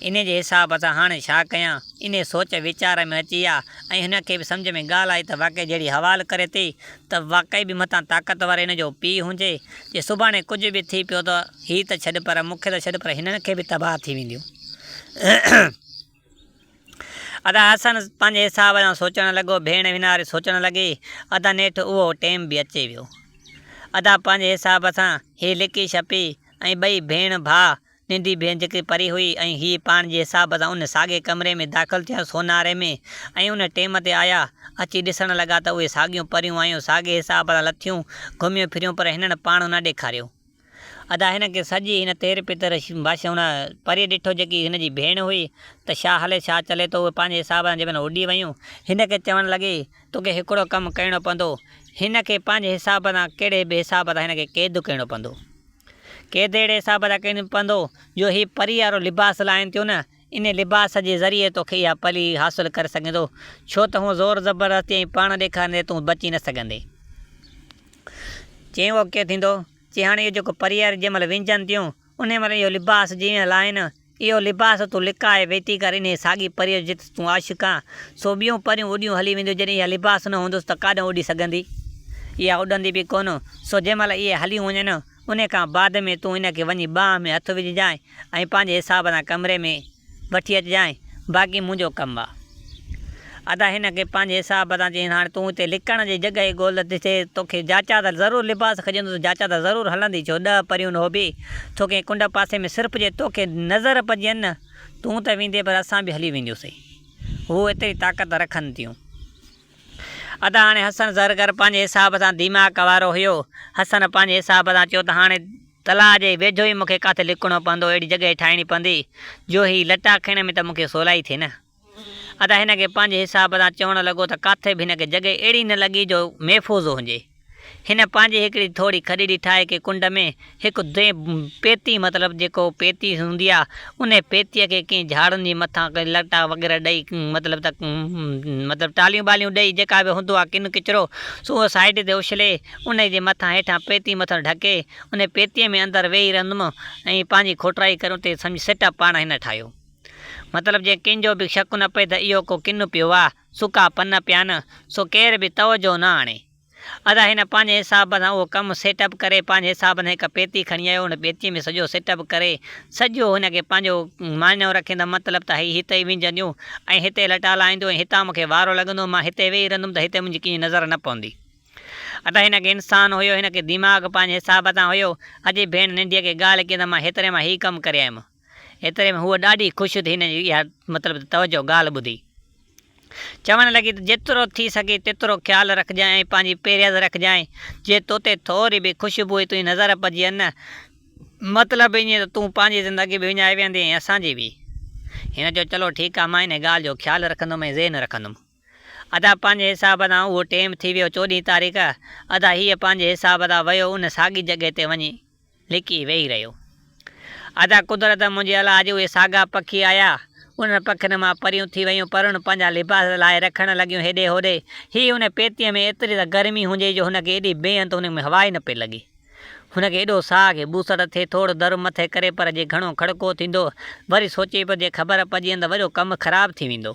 انهي جي حساب سان هاڻي ڇا ڪيان؟ انهي سوچ ويچار ۾ اچي آ ۽ هن کي به سمجهه ۾ ڳالهه آئي ته واقعي جهڙي حوال ڪري ٿي ته واقعي به متان طاقتور هن جو پيء هجي، جي سڀاڻي ڪجهه به ٿي پيو ته هي ته ڇڏ پر مون کي ته ڇڏ پر هنن کي به تباهه ٿي وينديون. ادا حسن پنهنجي حساب سان سوچڻ لڳو، ڀيڻ وناري سوچڻ لڳي، ادا نيٺ اهو ٽيم به اچي ويو. ادا پنهنجي حساب سان هي لڪي ڇپي ۽ ٻئي ڀيڻ ڀاء ننڍي ڀيڻ جيڪي پري هئي ۽ هيء پاڻ جي حساب سان ان ساڳئي ڪمري ۾ داخل ٿيا سوناري ۾ ۽ ان ٽيم تي آيا. اچي ڏسڻ لڳا ته اهي ساڳيون پريون آيون، ساڳئي حساب سان لٿيون، گهميون ڦريون پر هنن پاڻ نه ڏيکاريو. ادا هن کي سڄي هن تير پتر بادشاهه هن پريء ڏٺو جيڪي هن جي ڀيڻ هئي ته ڇا هلي ڇا چلي ٿو اهي پنهنجي حساب سان جنهن مهل اڏي ويون. هن کي چوڻ لڳي توکي هڪڙو ڪم ڪرڻو پوندو. هن کي پنهنجي حساب سان ڪهڙي به حساب سان هن کي قيد ڪرڻو پوندو. قيد اهڙي حساب سان ڪرڻو پوندو جو هي پري وارو لباس لاهين ٿيون نه، انهي لباس جي ذريعي توکي اها پري حاصل ڪري سگهين ٿو، ڇو ته هونء زور زبردستي ۽ پاڻ ڏيکاريندي تون بچي نه سگهندين. چيائين اهو ڪيئن ٿيندو؟ چيائين هاڻي اهو جيڪو پري واري جنهن مهل وينجهن ٿيون، انهي مهل اهو لباس جيئن لاهين، اهو لباس تون لڪائي ويٺي ڪر انهيء ساڳي پريء جو جت تون عاشق آن، سو ٻيون پريون اڏيون هلي وينديون، جڏهن اها لباس نه هوندس ته ڪاڏهن اڏي سگهندي؟ اها اڏندي به ڪونه، سو جنهن مهل اهي هليون وڃن، انهيء کان بعد ۾ تون ان کي وڃي ٻانهن ۾ هٿ وجهجانء ۽ پنهنجي حساب سان ڪمري ۾ وٺي اچجانء، باقي منهنجو ڪم آ. ادا هن کي پنهنجي حساب سان چيائين هاڻي تون هتي لڪڻ جي جڳهه ئي ڳول ته ڏسي توکي جاچا ته ضرور لباس کڄندو ته جاچا ته ضرور هلندي ڇو ڏهه پريون هو به ٿو ڪنهن ڪنڊ پاسي ۾ صرف جي توکي نظر پڄين نه تون ته ويندين پر اسان به هلي وينديونسين هو ايتري طاقت رکن ٿيون. ادا هاڻي حسن زرگر پنهنجي حساب سان ديماڪ وارو هيو. حسن پنهنجي حساب سان چيو ته هاڻي تلاء جي ويجهو ئي مون کي ڪاٿي لڪڻو پوندو، اهڙي جڳهه ٺاهڻي پوندي جو هي لٽا کڻڻ ۾ ته مون کي سولائي ٿئي نه. ادا هن کي پنهنجي حساب سان چوڻ لڳو ته ڪاٿي به هن کي جڳهه اهڙي نه لڳي جو محفوظ هجي. هن پنهنجي هڪڙي ٿوري کڏڙي ٺاهي ڪي ڪنڊ ۾ هڪ پيتي مطلب جيڪو پيتي هوندي آ انهي پيتيء کي ڪنهن جهاڙن جي مٿان ڪي لٽا وغيره ڏئي مطلب ته مطلب ٽاليون ٻاليون ڏئي جيڪا به هوندو آ ڪن ڪچرو سو اهو سائيڊ تي اڇلي انهي جي مٿان هيٺان پيتي مٿان ڍڪي انهي پيتيء ۾ اندر ويهي رهندم ۽ پنهنجي کوٽرائي ڪري اتي سمجهه سيٽ اپ پاڻ هن ٺاهيو مطلب جي ڪنهن جو به شڪ نه پئي ته اهو ڪو ڪن پيو آ سڪا پن پيا نه سو ڪير به توجهه نه آڻي. ادا هن پنهنجي حساب سان اهو ڪم سيٽ اپ ڪري پنهنجي حساب سان هڪ پيتي کڻي آيو ان پيتي ۾ سڄو سيٽ اپ ڪري سڄو هن کي پنهنجو معنيٰ رکين ته مطلب ته هي هتي ئي وينجهنديون ۽ هتي لٽا لاهينديون ۽ هتان مون کي وارو لڳندو مان هتي ويهي رهندم ته هتي منهنجي ڪيئن نظر نه پوندي. ادا هن کي انسان هيو هن کي دماغ پنهنجي حساب سان هيو اڄ ڀيڻ ننڍيء کي ڳالهه ڪئي ته مان هيتري مان هي ڪم ڪري آيم. ايتري ۾ هوء ڏاڍي خوش ٿي هن جي اها مطلب ته توجهه ڳالهه ٻڌي. چوڻ لڳي ته جيترو ٿي سگهي تيترو خيال رکجانء ۽ پنهنجي پرهيز رکجانء. جي توتي ٿوري به خوشبوء تنهنجي نظر پئجي نه، مطلب ائين ته تون پنهنجي زندگي به وڃائي ويهندين ۽ اسان جي به. هن چيو چلو ٺيڪ آ مان انهيء ڳالهه جو خيال رکندم ۽ ذهن رکندم. ادا پنهنجي حساب سان اهو ٽيم ٿي ويو چوڏهين تاريخ. ادا هيء پنهنجي حساب سان ويو ان ساڳي جڳهه تي وڃي لڪي ويهي رهيو. ادا قدرت منهنجي الله اڄ اهي ساڳا پکي آيا. انهن پکين مان پريون ٿي ويون پرن پنهنجا لباس لاهي رکڻ لڳيون هيڏي هوڏي. هي ان پيتيء ۾ ايتري ته گرمي هجي جو هن کي ايڏي بي انت هن ۾ هوا ئي نه پئي لڳي. هن کي ايڏو ساهه کي ٻوسٽ ٿئي ٿوڙ در مٿي ڪري پر جي گهڻو کڙڪو ٿيندو وري سوچي پيو جي خبر پئجي ته وڏو ڪم خراب ٿي ويندو.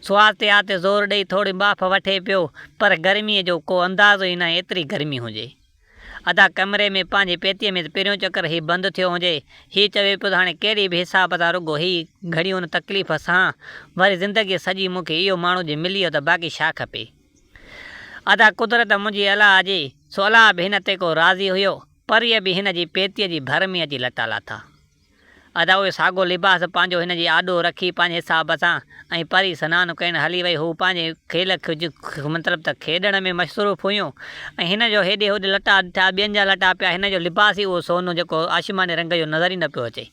سو آهستي آهستي زور ڏئي ٿوري ٻاڦ وٺي پيو، پر گرميء جو ڪو اندازو ئي ناهي ايتري گرمي هجي. ادا ڪمري ۾ پنهنجي پيتيء ۾ ته پهريون چڪر هي بند ٿيو هجي. هي چوي پيو ته هاڻي ڪهڙي به حساب سان رڳو هي گهڙيون ان تڪليف سهان، وري زندگيء سڄي مون کي اهو ماڻهو جي ملي ويو ته باقي ڇا کپي. ادا قدرت منهنجي الله جي، سو الله به هن تي ڪو راضي هيو، پريء به هن جي پيتيء جي ڀر ۾ اچي لٽا لاٿا. ادا اهو ساڳو لباس پنهنجو هن جي آڏو رکي پنهنجي حساب سان ۽ پري سنان ڪرڻ هلي وئي. هو پنهنجي کيل مطلب ته کيڏڻ ۾ مصروف هيون ۽ هن جو هيڏي هوڏي لٽا ڏٺا ٻين جا لٽا پيا هن جو لباس ئي اهو سونو جيڪو آسماني رنگ جو نظر ئي نه پيو اچي.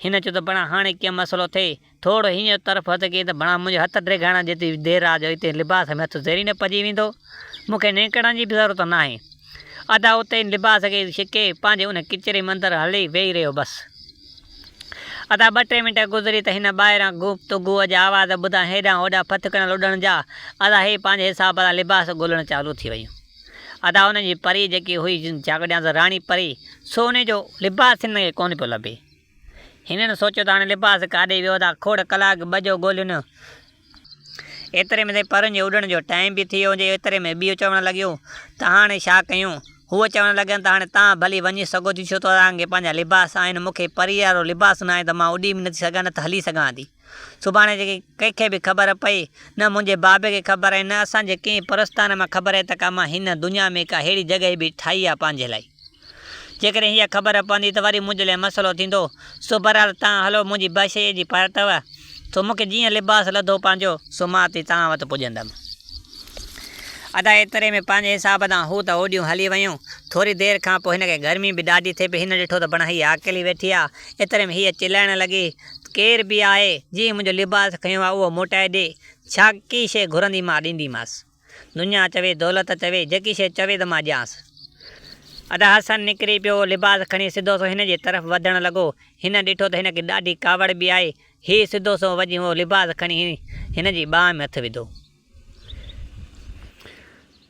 هن چيو ته بڻا هاڻي ڪيئن مسئلو ٿئي. ٿورو هينئر طرف هٿ ڪيائين ته بڻا منهنجو هٿ ڊيگهائڻ جيتري دير آ جو اتي لباس ۾ هٿ زيري نه پئجي ويندو. مون کي نڪرڻ جي به ضرورت ناهي. ادا اتي ئي لباس کي ڇڪي پنهنجي ان ڪچري ۾ اندر هلي ويهي رهيو بس. ادا ٻه ٽي منٽ گذري ته هن ٻاهران گفتگوء جا آواز ٻڌا هيڏانهن هوڏانهن ڦٿڪڻ لڏڻ جا. ادا هي پنهنجي حساب سان لباس ڳولڻ چالو ٿي ويون. ادا انهن جي پري جيڪي هئي جاڳڙيانس راڻي پري سو انهي جو لباس هنن کي ڪونه پيو لڀي. هنن سوچيو ته هاڻي لباس ڪاڏي ويو ادا کوڙ ڪلاڪ ٻه جو ڳولين. ايتري ۾ ته پرن جي اڏڻ جو ٽائيم به ٿي ويو هجي. ايتري ۾ ٻيو چوڻ لڳيو ته هاڻي ڇا ڪيون؟ هوء چوڻ لڳين ته هاڻي توهان ڀلي وڃي سگهو ٿيون ڇو ته توهان کي پنهنجا لباس آهن مون کي پريء وارو لباس ناهي ته مان اڏي به نٿي سگهان نه ته هلي سگهان ٿي. سڀاڻي جيڪي ڪنهن کي به خبر پئي، نه منهنجي بابي کي خبر ۽ نه اسان جي ڪنهن پرستان مان خبر آهي ته ڪا مان هن دنيا ۾ ڪا ههڙي جڳهه به ٺاهي آهي پنهنجي لاء. جيڪڏهن اها خبر پوندي ته وري منهنجي لاء مسئلو ٿيندو. سو بهرحال توهان هلو منهنجي بادشاهيء جي پر اٿو. سو مون کي جيئن لباس لڌو پنهنجو، سو مان اٿي توهان وٽ پڄندم. ادا ايتري ۾ پنهنجي حساب سان هو ته هوڏيون هلي ويون. ٿوري دير کان پوء هن کي گرمي به ڏاڍي ٿي پئي. هن ڏٺو ته بڻ هيء اڪيلي ويٺي آ. ايتري ۾ هيء چلائڻ لڳي، ڪير به آهي، جنهن منهنجو لباس کنيو آ، اهو موٽائي ڏي. ڇا ڪي شيء گهرندي مان ڏينديمانس. دنيا چوي، دولت چوي، جيڪي شيء چوي ته مان ڏيانس. ادا حسن نڪري پيو، لباس کڻي سڌو سو هن جي طرف وڌڻ لڳو. هن ڏٺو ته هن کي ڏاڍي ڪاوڙ به آئي. هي سڌو سو وڃي اهو لباس کڻي هن جي ٻانهن ۾ هٿ وڌو.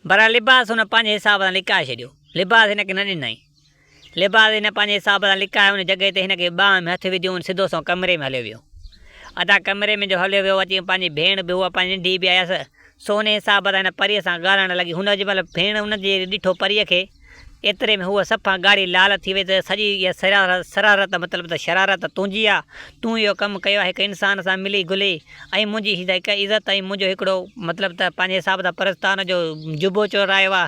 بهرحال لباس هن پنهنجي حساب سان لڪائي ڇڏيو. لباس هن کي نه ڏنائين. لباس هن پنهنجي حساب سان لڪائي ان جڳهه تي هن کي ٻانهن ۾ هٿ وڌيون سڌو سنئون ڪمري ۾ هليو ويو. ادا ڪمري ۾ جو هليو ويو اچي پنهنجي ڀيڻ به هئا پنهنجي ننڍي به آيس سو انهي حساب سان هن پريء سان ڳالهائڻ لڳي. هن جنهن مهل ڀيڻ ان جي ڏٺو پريء کي ايتري ۾ هوء صفا ڳاڙهي لال ٿي وئي ته سڄي اها سرارت مطلب ته شرارت تنهنجي آ، تون اهو ڪم ڪيو آ هڪ انسان سان ملي گلي ۽ منهنجي هي هڪ عزت ۽ منهنجو هڪڙو مطلب ته پنهنجي حساب سان پرستان جو جبو چورايو آ،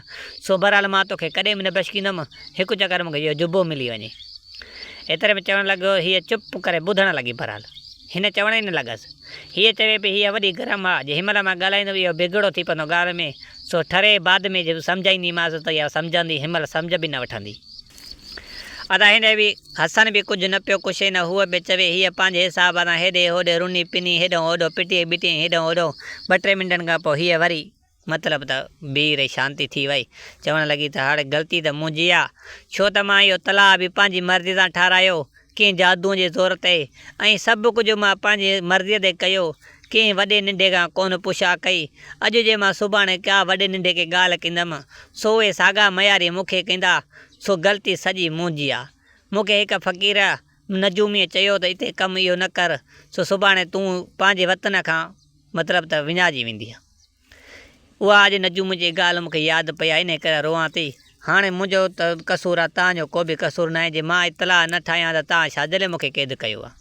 سو بهرحال مان توکي ڪڏهن به نه بشڪيندم، هڪ چڪر مون کي اهو جبو ملي وڃي. ايتري ۾ چوڻ لڳو، هيء چپ ڪري ٻڌڻ لڳي بهرحال هن چوڻ ئي نه لڳس. هيء چوي پئي هيء وڏي گرم آ، جي هن مهل مان ڳالهائيندم اهو بگڙو ٿي پوندو ڳالهه ۾، سو ٺري بعد ۾ جي سمجهائينديمانس ته اها سمجهندي، هن مهل سمجهه به نه وٺندي. ادا هن به حسن به ڪجهه نه پيو ڪڇي نه هوء پئي چوي. هيء پنهنجي حساب سان هيڏي هوڏي رني پني، هيڏهون هوڏهون پٽي ٻٽي هيڏهون هوڏهون. ٻه ٽي منٽن کان پوء هيء وري مطلب ته بيهي رهي شانتي ٿي وئي. چوڻ لڳي ته هاڻي غلطي ته منهنجي آ، ڇو ته مان اهو تلاء به پنهنجي مرضيء سان ٺارايو، ڪنهن جادوء جي زور تي، ۽ سڀ ڪجهه مان پنهنجي مرضيء تي ڪيو، ڪنهن وڏي ننڍي کان ڪونه پڇا ڪئي. اڄ جي مان سڀاڻي ڪا وڏي ننڍي کي ڳالهه ڪندم، سو اهي ساڳا مياري مون کي ڪندا، سو غلطي سڄي منهنجي آ. مون کي هڪ فقير نجوميء چيو ته اتي ڪم اهو نه ڪر، سو سڀاڻي تون پنهنجي وطن کان مطلب ته وڃائجي ويندينء. اها اڄ نجوم جي ڳالهه مون کي ياد پئي آهي، انهيء ڪري روئان ٿي. هاڻي منهنجو ته قصور آهي، توهان جو ڪو به قصور ناهي. جي مان اطلاع نه ٺاهيان ته توهان ڇا جي لاء مون کي قيد ڪيو آهي؟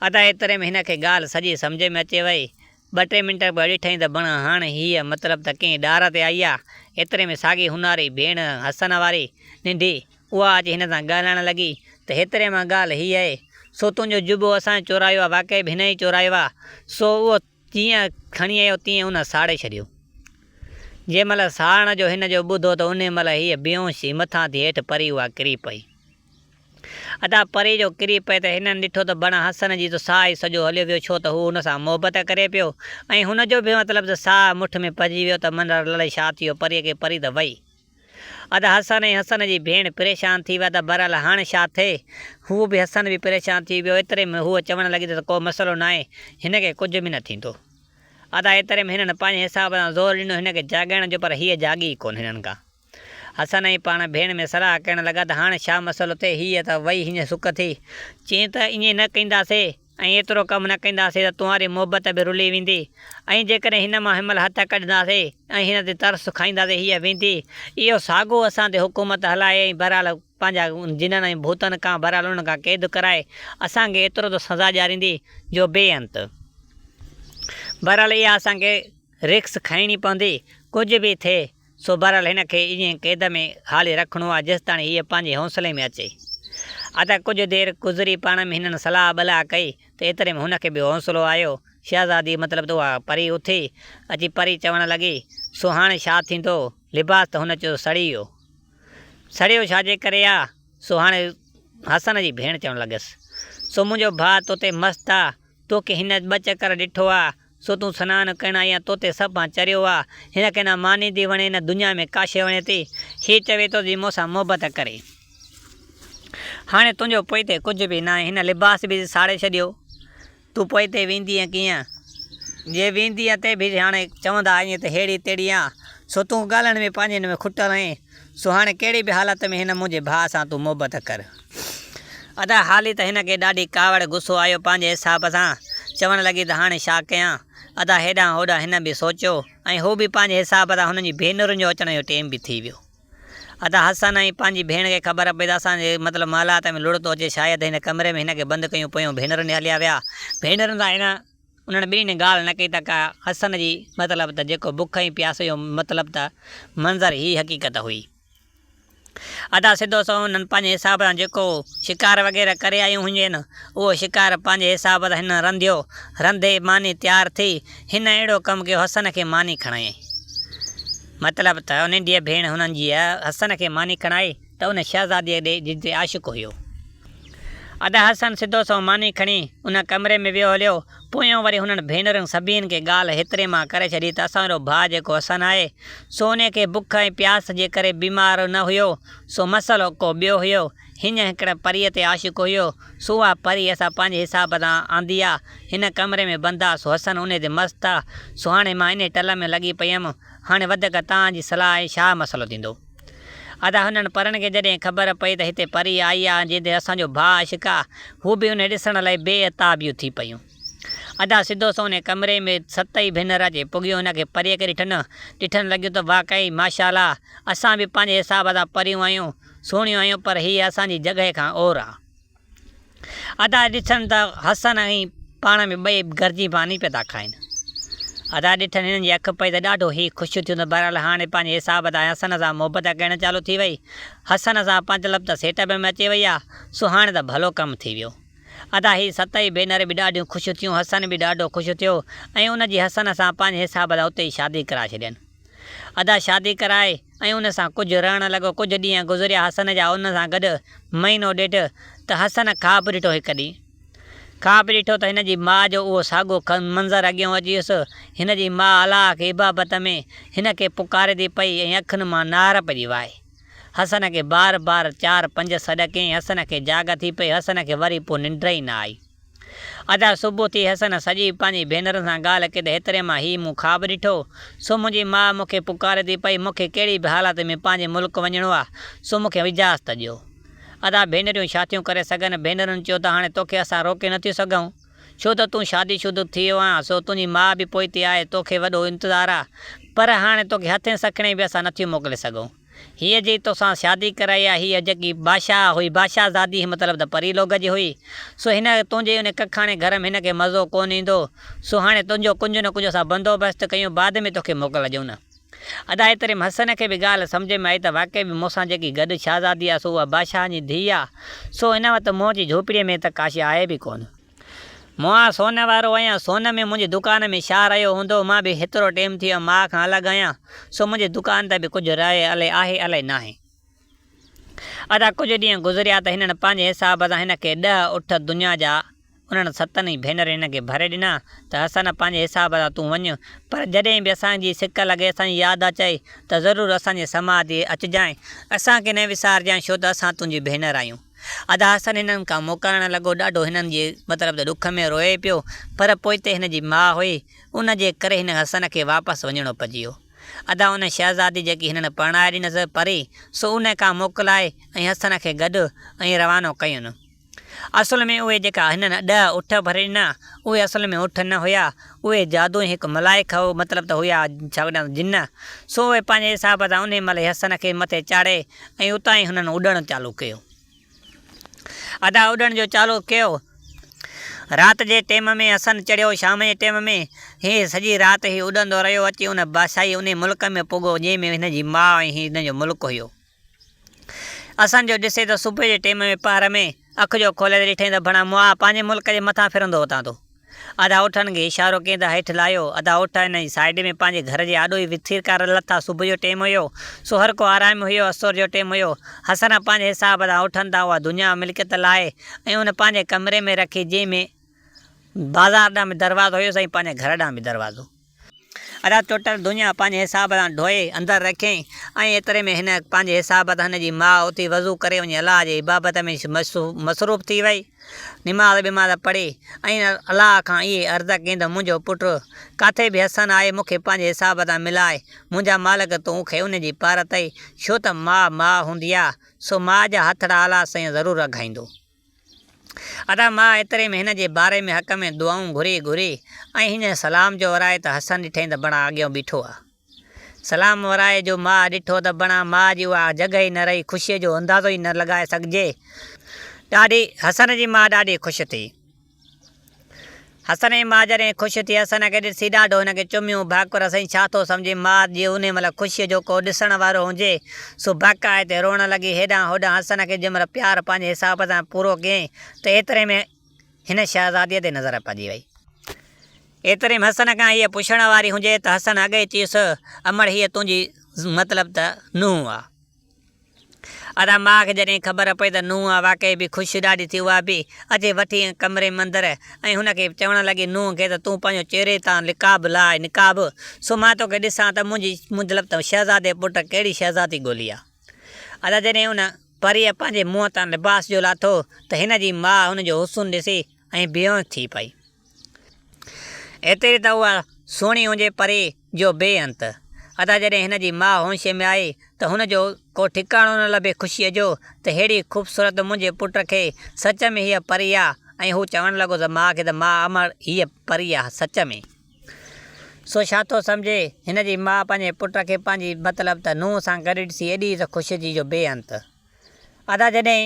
ادا ايتري ۾ هن کي ڳالهه سڄي سمجهه ۾ اچي وئي. ٻه ٽي منٽ پوء ڏٺائين ته بڻ هاڻ هيء مطلب ته ڪنهن ڏار تي آئي آهي. ايتري ۾ ساڳي هونهاري ڀيڻ حسن واري ننڍي، اها اچي هن سان ڳالهائڻ لڳي ته هيتري مان ڳالهه هيء آهي، سو تنهنجو جبو اسان چورايو آهي، واقعي به هن ئي چورايو آهي، سو اهو جيئن کڻي آيو تيئن ان ساڙي ڇڏيو. جنهن مهل ساڙڻ جو هن جو ٻڌو ته انهي مهل هيء بيهوش ٿي مٿان ٿي هيٺ پري اها ڪري پئي. ادا پري جو ڪري پئي ته هنن ڏٺو ته بڻ حسن جي ته ساهه ئي سڄو هليو ويو ڇو ته هو هن سان محبت ڪري پيو ۽ هن جو به مطلب ته ساهه مٺ ۾ پئجي ويو ته من الائي ڇا ٿي ويو پريء کي پري ته وئي. ادا حسن ۽ حسن جي ڀيڻ پريشان ٿي ويا ته بهرحال هاڻ ڇا ٿئي؟ هو به حسن به پريشان ٿي ويو. ايتري ۾ هوء چوڻ لڳي ته ڪو مسئلو ناهي، هن کي ڪجهه به نه ٿيندو. ادا ايتري ۾ هنن پنهنجي حساب سان زور ڏنو هن کي جاڳائڻ جو پر هيء جاڳي ئي ڪونه هنن کان. حسن ۽ پاڻ ڀيڻ ۾ صلاح ڪرڻ لڳا ته هاڻ ڇا مسئلو ٿئي، هيء ته وئي هينئر سڪ ٿي. چيائين ته ائين نه ڪنداسين. ۽ ايترو ڪم نه ڪنداسين ته تنهاري محبت به رلي ويندي ۽ جيڪڏهن هن مان هنمهل هٿ ڪڍنداسين ۽ هن تي ترس کائينداسين هيء ويندي اهو ساڳو اسان تي حڪومت هلائي ۽ بهرحال پنهنجا جنن ۽ ڀوتن کان بهرحال انهن کان قيد ڪرائي اسان کي ايترو ته سزا ڏياريندي جو بي انت. بهرحال اها اسان کي رڪس کڻڻي پوندي ڪجهه به ٿئي سو بهرحال هن کي ائين قيد ۾ حالي رکڻو آ جيستاڻي هيء پنهنجي حوصلي ۾ اچي. ادا ڪجهه دير گذري پاڻ ۾ هنن صلاح ٻلاح ڪئي ته ايتري ۾ هن کي به حوصلو آيو. شهزادي مطلب ته اها پري اٿي اچي پري چوڻ لڳي، سو هاڻي ڇا ٿيندو؟ لباس ته هن چيو سڙي ويو. سڙيو ڇا جي ڪري آ؟ سو هاڻي حسن جي ڀيڻ چوڻ لڳس، سو منهنجو ڀاء توتي مست آ، توکي هن ٻه چڪر ڏٺو آ، سو تون سنان ڪرڻ آئي آن، توتي سڀ مان چريو آ. هن کي نه ماني ٿي وڻي نه دنيا ۾ ڪا شيء وڻي ٿي. هي چوي ٿو ته جي مون سان محبت ڪري. هاڻي تنهنجو پوئتي ڪجهه به ناهي. هن لباس به ساڙي ڇڏيو. تون پوئتي ويندينء ڪيئن؟ جي ويندينء ته به هاڻي چوندا ائين ته ههڙي تهڙي آن. سو تون ڳالهين ۾ پنهنجي هن ۾ کٽل آهين. سو هاڻي ڪهڙي به حالت ۾ هن منهنجي ڀاء سان تون محبت ڪر. ادا حالي ته هن کي ڏاڍي ڪاوڙ غصو آيو پنهنجي حساب سان چوڻ لڳي ته هاڻي ڇا ڪيان. ادا هيڏانهن هوڏانهن هن به سوچيو ۽ هو به پنهنجي حساب سان هنن جي ڀينرن جو اچڻ جو ٽيم به ٿي ويو. ادا حسن ۽ پنهنجي ڀيڻ کي خبر پئي ته اسان جي مطلب محلات ۾ لڙ ٿو اچي شايد هن ڪمري ۾ هن کي بند ڪيون پويون ڀينرن ڏي هليا ويا. ڀينرن سان هن انهن ٻنهين ڳالهه نه ڪئي ته ڪا حسن جي مطلب ته جيڪو بک ۽ پياس جو مطلب ته منظر هي حقيقت هئي. ادا سڌو سنئون انهن پنهنجي حساب سان جيڪو شڪار وغيره ڪري آيون هجن اهو شڪار پنهنجي حساب سان هنن رنڌيو. رنڌي ماني تيار ٿي. هن اهڙو ڪم ڪيو حسن کي ماني کڻايائين. مطلب ته ننڍيء ڀيڻ هنن جي حسن کي ماني کڻائي ته ان شهزاديء ڏي جنهن تي عاشق هيو. ادا حسن سڌو سنئون ماني کڻي ان ڪمري ۾ ويو هليو. پويان وري هنن ڀينرن سڀين کي ڳالهه هيتري مان ڪري ڇڏي ته اسان جو ڀاء جيڪو حسن آهي سو انهي کي بک ۽ پياس جي ڪري بيمار نه هيو سو مسئلو ڪو ٻيو هيو. هينئن هڪڙي پريء تي عاشق هيو سو اها پري اسان پنهنجي حساب سان آندي آ. هن ڪمري ۾ بند آ سو حسن انهي تي مست آ. سو هاڻي مان انهي ٽل ۾ لڳي پئي هيم. هاڻي وڌيڪ توهان جي صلاح آهي ڇا مسئلو ٿيندو؟ ادا هنن پرن کي جڏهن خبر پئي ته هتي پري آئي آ جنهن تي اسان جو ڀاء عاشق آ، هو به انهي ڏسڻ لاء بي تابيون ٿي پيون. ادا سڌو سنئون انهي ڪمري ۾ ست ئي ڀينر اچي پڳيون هن کي پريء کي ڏٺن، ڏٺن لڳيون ته واقعي ماشاء الله اسان به پنهنجي حساب سان پريون آهيون، سهڻيون آهيون پر هيء اسان جي جڳهه کان اور آ. ادا ڏٺن ته حسن ۽ پاڻ ۾ ٻئي گرجي ماني پيا ٿا کائن. ادا ڏٺن هنن جي اک پئي ته ڏاڍو هي خوش ٿيون ته بهرحال هاڻي پنهنجي حساب تان حسن سان محبت ڪرڻ چالو ٿي وئي. حسن سان مطلب ته سيٽ اپ ۾ اچي وئي آ، سو هاڻي ته ڀلو ڪم ٿي ويو. ادا هي ستئي ڀينر به ڏاڍيون خوش ٿيون، حسن به ڏاڍو خوش ٿيو ۽ ان جي حسن سان پنهنجي حساب تان اتي ئي شادي ڪرائي ڇڏين. ادا شادي ڪرائي ۽ ان سان ڪجهه رهڻ لڳو. ڪجهه ڏينهن گذريا حسن جا ان سان گڏ مهينو ڏيڍ ته حسن خواب ڏٺو هڪ ڏينهن خواب ڏٺو ته هن جي ماء جو اهو ساڳو منظر اڳيون اچي ويس. هن جي ماء الله کي عبابت ۾ هن کي پڪاري ٿي پئي ۽ اکين مان نار پئي وهي. حسن کي بار بار چار پنج سڏ ڪيائين حسن کي جاڳ ٿي پئي حسن کي وري پوء ننڊ ئي نه آئي. ادا صبح ٿي حسن سڄي پنهنجي ڀينرن سان ڳالهه ڪئي ته هيتري مان هي مون خواب ڏٺو، سو منهنجي ماء مون کي پڪاري ٿي پئي، مون کي ڪهڙي به حالت ۾ پنهنجي ملڪ وڃڻو آ، سو مون کي اجازت ڏيو. ادا ڀينريون ڇا ٿيون ڪري سگهن، ڀينرن چيو ته هاڻي توکي اسان روڪي نه ٿيون سگهون، ڇو ته تون شادي شده ٿي ويو آن، سو تنهنجي ماء به پوئتي آهي، توکي وڏو انتظار آ، پر هاڻي توکي هٿين سکڻي به اسان نه ٿيون موڪلي سگهون. هيء جي توسان شادي ڪرائي آ، هيء جيڪي بادشاهه هئي، بادشاهه زادي هئي مطلب ته پري لوگ جي هئي، سو هن تنهنجي ان ڪکاڻي گهر ۾ هن کي مزو ڪونه ايندو، سو هاڻي تنهنجو ڪجهه نه ڪجهه اسان بندوبست ڪيون، بعد ۾ توکي موڪل ڏيون نه. ادا ايتري ۾ حسن کي به ڳالهه سمجهه ۾ آئي ته واقعي به مون سان جيڪي گڏ شاهزادي آ سو اها بادشاهه جي ڌيء آ، سو هن وقت منهنجي جهوپڙيء ۾ ته ڪا شيء آهي به ڪونه. مان سون وارو آهيان، سون ۾ منهنجي دڪان ۾ ڇا رهيو هوندو، مان به هيترو ٽيم ٿي ويو ماء کان الڳ آهيان، سو منهنجي دڪان تي به ڪجهه رهي الائي آهي الائي ناهي. ادا ڪجهه ڏينهن گذريا ته هنن پنهنجي حساب سان هن کي ڏهه اٺ دنيا جا انهن ستن ئي ڀينرن هن کي ڀري ڏنا ته حسن پنهنجي حساب سان تون وڃ پر جڏهن به اسان جي سڪ لڳي اسان جي ياد اچئي ته ضرور اسان جي سماڌي تي اچجانء اسان کي نه وسارجانء ڇو ته اسان تنهنجي ڀينر آهيون. ادا حسن هنن کان موڪلائڻ لڳو، ڏاڍو هنن جي مطلب ته ڏک ۾ روئي پيو، پر پوئتي هن جي ماء هئي، ان جي ڪري هن حسن کي واپس وڃڻو پئجي ويو. ادا ان شهزادي جيڪي هنن پرڻائي ڏنس پري، سو ان کان موڪلائي ۽ حسن کي گڏ ۽ روانو ڪين. اصل ۾ اهي جيڪا هنن ڏهه اٺ ڀري ڏنا، اهي اصل ۾ اٺ نه هيا، اهي جادو ۽ هڪ ملائڪ هو، مطلب ته هيا ڇا جن، سو اهي پنهنجي حساب سان انهي مهل ئي حسن کي مٿي چاڙهي ۽ اتان ئي هنن اڏڻ چالو ڪيو. ادا اڏڻ جو چالو ڪيو. رات جي ٽيم ۾ حسن چڙهيو شام جي ٽيم ۾ هي سڄي رات هي اڏندو رهيو اچي ان بادشاهي انهي ملڪ ۾ پڳو جنهن ۾ هن جي ماء ۽ هن جو ملڪ هيو. حسن جو ڏسي ته صبح جي ٽيم ۾ پهر ۾ اک جو کولي ته ڏٺائين ته ڀڻا مئا پنهنجي ملڪ جي مٿان ڦرندو وتان ٿو. ادا اٺن کي اشارو ڪيائين ته هيٺ لاهيو. ادا اٺ هن جي سائيڊ ۾ پنهنجي گهر جي آڏو ئي وٿيرڪا لٿا. صبح جو ٽيم هيو، سو هر ڪو آرامي هيو. اسور جو ٽيم هيو. حسن پنهنجي حساب سان اٺن تان اها دنيا ملڪيت لاهي ۽ ان پنهنجي ڪمري ۾ رکي جنهن ۾ بازار ڏانهن به دروازو هيس ۽ پنهنجي گهر ڏانهن به دروازو. ادا ٽوٽل دنيا پنهنجي حساب سان ڍوئي اندر رکيائين ۽ ايتري ۾ هن پنهنجي حساب سان هن جي ماء اٿي وضو ڪري وڃي الله جي عبابت ۾ مصروف ٿي وئي. نماز بماز پڙهي ۽ الله کان اهي عرض ڪيائين ته منهنجو پٽ ڪاٿي به حسن آهي مون کي پنهنجي حساب سان ملاء منهنجا مالڪ تون کي ان جي پار اٿئي ڇو ته ماء ماء هوندي آ سو ماء جا هٿڙا الله سائين ضرور اگهائيندو. ادا ماء ايتري ۾ هن جي باري ۾ حق ۾ دعائون گهري گهري ۽ هن سلام جو ورائي ته حسن ڏٺائين ته بڻا اڳيئون بيٺو آ. سلام ورائي جو ماء ڏٺو ته بڻا ماء جي اها جڳهه ئي نه رهي خوشيء جو اندازو ئي نه لڳائي سگهجي. ڏاڍي حسن جي ماء ڏاڍي خوش ٿي. حسن جي ماء جڏهن خوش ٿي حسن کي ڏسي ڏاڍو هن کي چميون ڀاڪر سائين ڇا ٿو سمجهين ماء جي انهي مهل خوشيء جو ڪو ڏسڻ وارو هجي سو باقاعدي روئڻ لڳي هيڏانهن هوڏانهن حسن کي جنهن مهل پيار پنهنجي حساب سان پورو ڪيائين ته ايتري ۾ هن شهزاديء تي نظر پئجي وئي. ايتري ۾ حسن کان هيء پڇڻ واري هجي ته حسن اڳئي چيس امڙ هيء تنهنجي مطلب ته نونهن آ. ادا ماء کي جڏهن خبر پئي ته نونهن آ واقعي به خوش ڏاڍي ٿي اها به اچي وٺي ڪمري ۾ اندر ۽ هن کي چوڻ لڳي نونهن کي ته تون پنهنجو چهري تان لقاب لاهه نقاب سو مان توکي ڏسان ته منهنجي مطلب ته شهزادي پٽ ڪهڙي شهزادي ڳولي آ. ادا جڏهن ان پريء پنهنجي منهن تان لباس جو لاٿو ته هن جي ماء هن جو حسن ڏسي ۽ بيهوش ٿي پئي. ايتري ته اها سهڻي هجي پري جو بي انت. ادا جڏهن هن جي ماء هوش ۾ آئي ته هن جو ڪو ٺڪاڻو نه لڀي خوشيء جو ته ههڙي خوبصورت منهنجي پٽ کي سچ ۾ هيء پري آ ۽ هو چوڻ لڳو ته ماء کي ته ماء امڙ هيء پري آ سچ ۾. سو ڇا ٿو سمجهي؟ هن جي ماء پنهنجي پٽ کي پنهنجي مطلب ته نونهن سان گڏ ڏسي ايڏي ته خوش ٿي جو بي انت. ادا جڏهن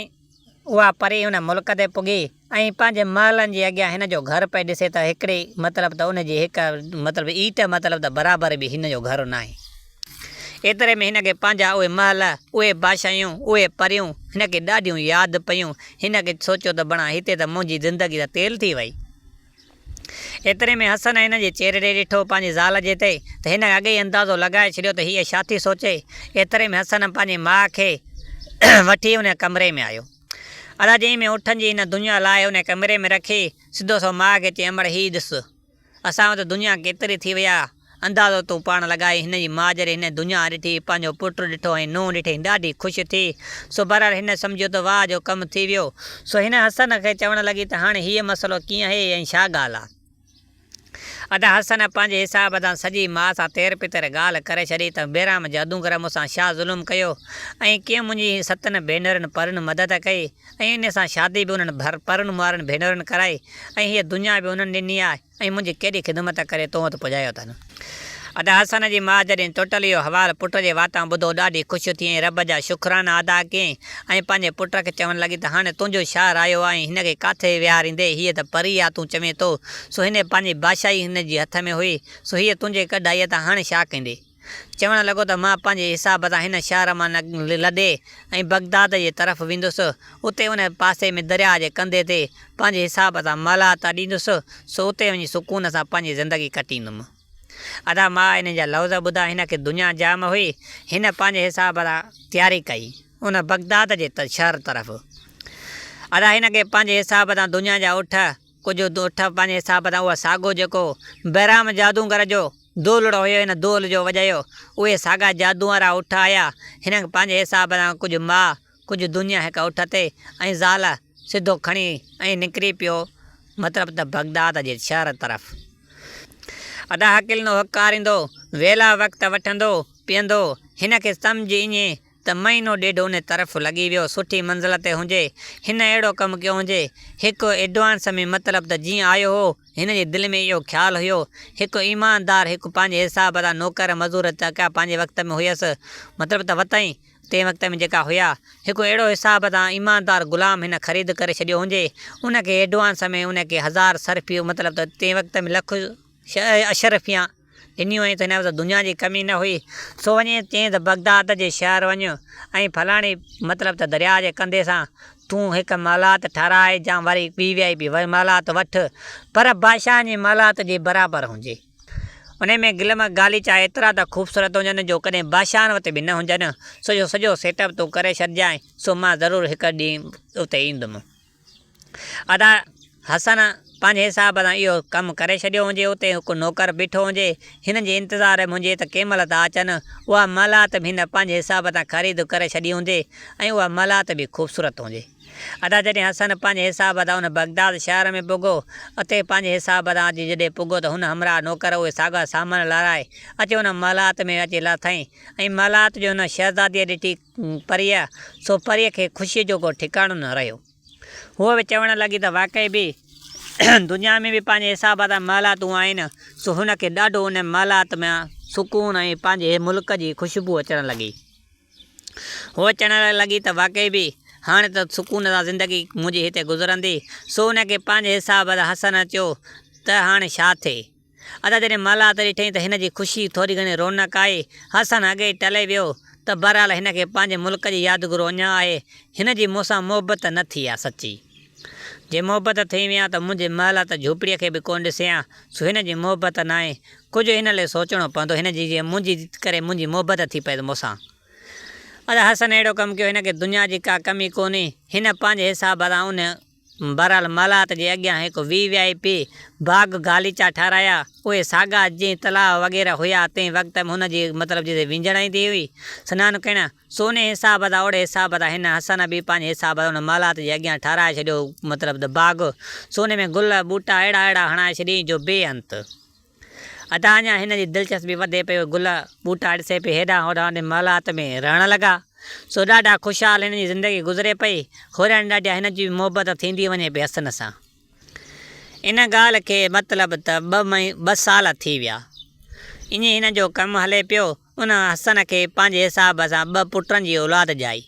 اها پري ان ملڪ تي پڳي ۽ پنهنجي محلن جي اڳيان هن جو گهر پئي ڏسي ته هڪڙي مطلب ته ان جي هڪ مطلب ايٽ مطلب ته برابر به هن جو گهر ناهي. ايتري ۾ هن کي پنهنجا اهي محل، اهي بادشاهيون، اهي پريون هن کي ڏاڍيون ياد پيون. هن کي سوچيو ته بڻا هتي ته منهنجي زندگي ته تيل ٿي وئي. ايتري ۾ حسن هن جي چهري ڏي ڏٺو پنهنجي زال جي تي ته هن اڳي ئي اندازو لڳائي ڇڏيو ته هيء ڇا ٿي سوچي. ايتري ۾ حسن پنهنجي ماء کي وٺي ان ڪمري ۾ آيو. ادا جنهن ۾ اٺن جي هن دنيا لاهي ان ڪمري ۾ رکي سڌو سو ماء کي چيائين امڙ هي ڏس اسان وٽ دنيا ڪيتري ٿي وئي آ. اندازو تون پاڻ لڳائي. هن جي ماء جڏهن هن دنيا ڏٺي، پنهنجو پٽ ڏٺو ۽ نونهن ڏٺي، ڏاڍي خوش ٿي. سو بهرحال هن سمجهيو ته واهه جو ڪم ٿي ويو. سو هن حسن کي چوڻ لڳي ته هاڻي هيء مسئلو ڪيئن آهي ۽ ڇا ڳالهه آ؟ ادا حسن پنهنجي حساب سان سڄي ماء سان تير پتر ڳالهه ڪري ڇڏي ته بيرام جادوگر مون سان ڇا ظلم ڪيو ۽ ڪيئن منهنجي ستن ڀينرن پرين مدد ڪئي ۽ انهي سان شادي به انهن پرين وارن ڀينرن ڪرائي ۽ هيء دنيا به انهن ڏني آهي. ۽ منهنجي ڪيڏي خدمت ڪري تو وٽ پڄايو اٿن. ادا حسن جي ماء جڏهن ٽوٽل اهو حوال پٽ جي واتان ٻڌو ڏاڍي خوش ٿي ۽ رب جا شڪرانا ادا ڪيائين ۽ پنهنجي پٽ کي چوڻ لڳي ته هاڻي تنهنجو ڇا رايو آهي ۽ هن کي ڪاٿي ويهاريندي هيء ته پري آ تون چوين ٿو سو هن پنهنجي بادشاهي هن جي هٿ ۾ هئي سو هيء تنهنجي ڪڍ آئي ته هاڻي ڇا ڪندي؟ چوڻ لڳو ته مان پنهنجي حساب سان هن شهر مان لڏي ۽ بغداد جي طرف ويندس، اتي ان پاسي ۾ درياء جي ڪنڌي تي پنهنجي حساب سان محلات اڏيندس، سو اتي وڃي سڪون سان پنهنجي زندگي ڪٽيندم. ادا ماء انهن جا لفظ ٻڌا هن کي دنيا جام هئي، هن پنهنجي حساب سان تياري ڪئي ان بغداد جي شهر طرف. ادا هن کي پنهنجي حساب سان دنيا جا اٺ، ڪجهه اٺ پنهنجي حساب سان اها ساڳو جيڪو بهرام جادوگر جو دولڙو هيو هن دول جو وڄايو، اهي ساڳا جادوء وارا اٺ آيا، هن پنهنجي حساب سان ڪجهه ماء، ڪجهه دنيا هڪ اٺ تي ۽ زال سڌو کڻي ۽ نڪري پيو مطلب ته بغداد جي شهر طرف. ادا هڪلندو هڪاريندو، ويلا وقت وٺندو پيئندو، هن کي سمجهه ايئن ته مهينو ڏيڍ ان طرف لڳي ويو، سٺي منزل تي هجي، هن اهڙو ڪم ڪيو هجي، هڪ ايڊوانس ۾ مطلب ته جيئن آيو هو، هن جي دل ۾ اهو خيال هيو، هڪ ايماندار هڪ پنهنجي حساب سان نوڪر مزور جيڪا پنهنجي وقت ۾ هيس، مطلب ته وتائين تنهن وقت ۾ جيڪا هيا، هڪ اهڙو حساب سان ايماندار غلام هن خريد ڪري ڇڏيو هجي، ان کي ايڊوانس ۾ ان کي هزار صرفي مطلب ته تنهن وقت ۾ لک اشرفيان ڏنيون هيون ته هن وقت دنيا جي ڪمي نه هئي، سو وڃي چيائين ته بغداد جي شهر وڃ ۽ فلاڻي مطلب ته درياء جي ڪنڌي سان تون هڪ محلات ٺهراء جا وري وي وي آء پي محلات وٺ، پر بادشاهن جي محلات جي برابر هجي. انهي ۾ گلم غاليچا ايترا ته خوبصورت هجن جو ڪڏهن بادشاهن وٽ به نه هجن، سو جو سڄو سيٽ اپ تون ڪري ڇڏجانء، سو مان ضرور هڪ ڏينهن اتي ايندم. ادا حسن پنهنجي حساب سان اهو ڪم ڪري ڇڏيو هجي، اتي هڪ نوڪر بيٺو هجي، هن جي انتظار ۾ هجي ته ڪنهن مهل ٿا اچن، اها محلات به هن پنهنجي حساب سان خريد ڪري ڇڏي هجي ۽ اها محلات به خوبصورت هجي. ادا جڏهن حسن پنهنجي حساب سان ان بغداد شهر ۾ پڳو، اتي پنهنجي حساب سان اچي جڏهن پڳو ته هن همراهه نوڪر اهي ساڳا سامان لهرائي اچي ان محلات ۾ اچي لاٿائين ۽ محلات جو هن شهزاديء ڏٺي پريء، سو پريء کي خوشيء جو ڪو ٺڪاڻو نه رهيو. هوء به چوڻ لڳي ته واقعي به دنيا ۾ به پنهنجي حساب سان محلاتون آهن، سو هن کي ڏاڍو ان محلات ۾ سڪون ۽ پنهنجي ملڪ جي خوشبوء اچڻ لڳي. هوء چوڻ لڳي ته واقعي به هاڻي ته سڪون سان زندگي منهنجي هتي گذرندي. سو هن کي پنهنجي حساب سان حسن چيو ته هاڻي ڇا ٿئي؟ ادا جڏهن محلات ڏٺئين ته هن جي خوشي ٿوري گهڻي رونق آئي. حسن اڳي ئي ٽلي ويو ته بهرحال هن کي پنهنجي ملڪ جي يادگرو اڃا آهي. هن جي مون سان محبت نه ٿي آ سچي. جي محبت ٿي وئي ها ته منهنجي محلات جهوپڙيء کي به ڪونه ڏسي ها. سو هن جي محبت ناهي. ڪجهه هن لئه سوچڻو پوندو. هن جي جي منهنجي ڪري منهنجي محبت ٿي پئي ته مون سان. ادا حسن اهڙو ڪم ڪيو هن کي دنيا جي ڪا ڪمي ڪونهي. هن پنهنجي حساب سان ان بهرحال محلات جي اڳيان هڪ وي وي آء پي باغ غاليچا ٺهرايا، اهي ساڳا جئين تلاء وغيره هيا تنهن وقت ۾ هن جي مطلب جتي وينجهڻ ايندي هئي سنان ڪرڻ، سو انهي حساب سان اوڙي حساب سان هن حسن به پنهنجي حساب سان ان محلات جي اڳيان ٺهرائي ڇڏيو مطلب ته باغ، سو انهي ۾ گل ٻوٽا اهڙا اهڙا هڻائي ڇڏيائين جو بي انت. ادا اڃا هن جي دلچسپي وڌي پئي گل ٻوٽا ڏسي پئي هيڏانهن هوڏانهن وڃي محلات ۾ رهڻ لڳا. سو ڏاڍا خوشحال هن جي زندگي گذري پئي. هوريان ڏاڍيان هن جي به محبت ٿيندي وڃي پئي حسن سان. ان ڳالهه کي مطلب ته ٻه سال ٿي ويا. ائين هن جو ڪم هلي پيو. ان حسن کي پنهنجي حساب سان ٻه پٽن جي اولاد ڄائي.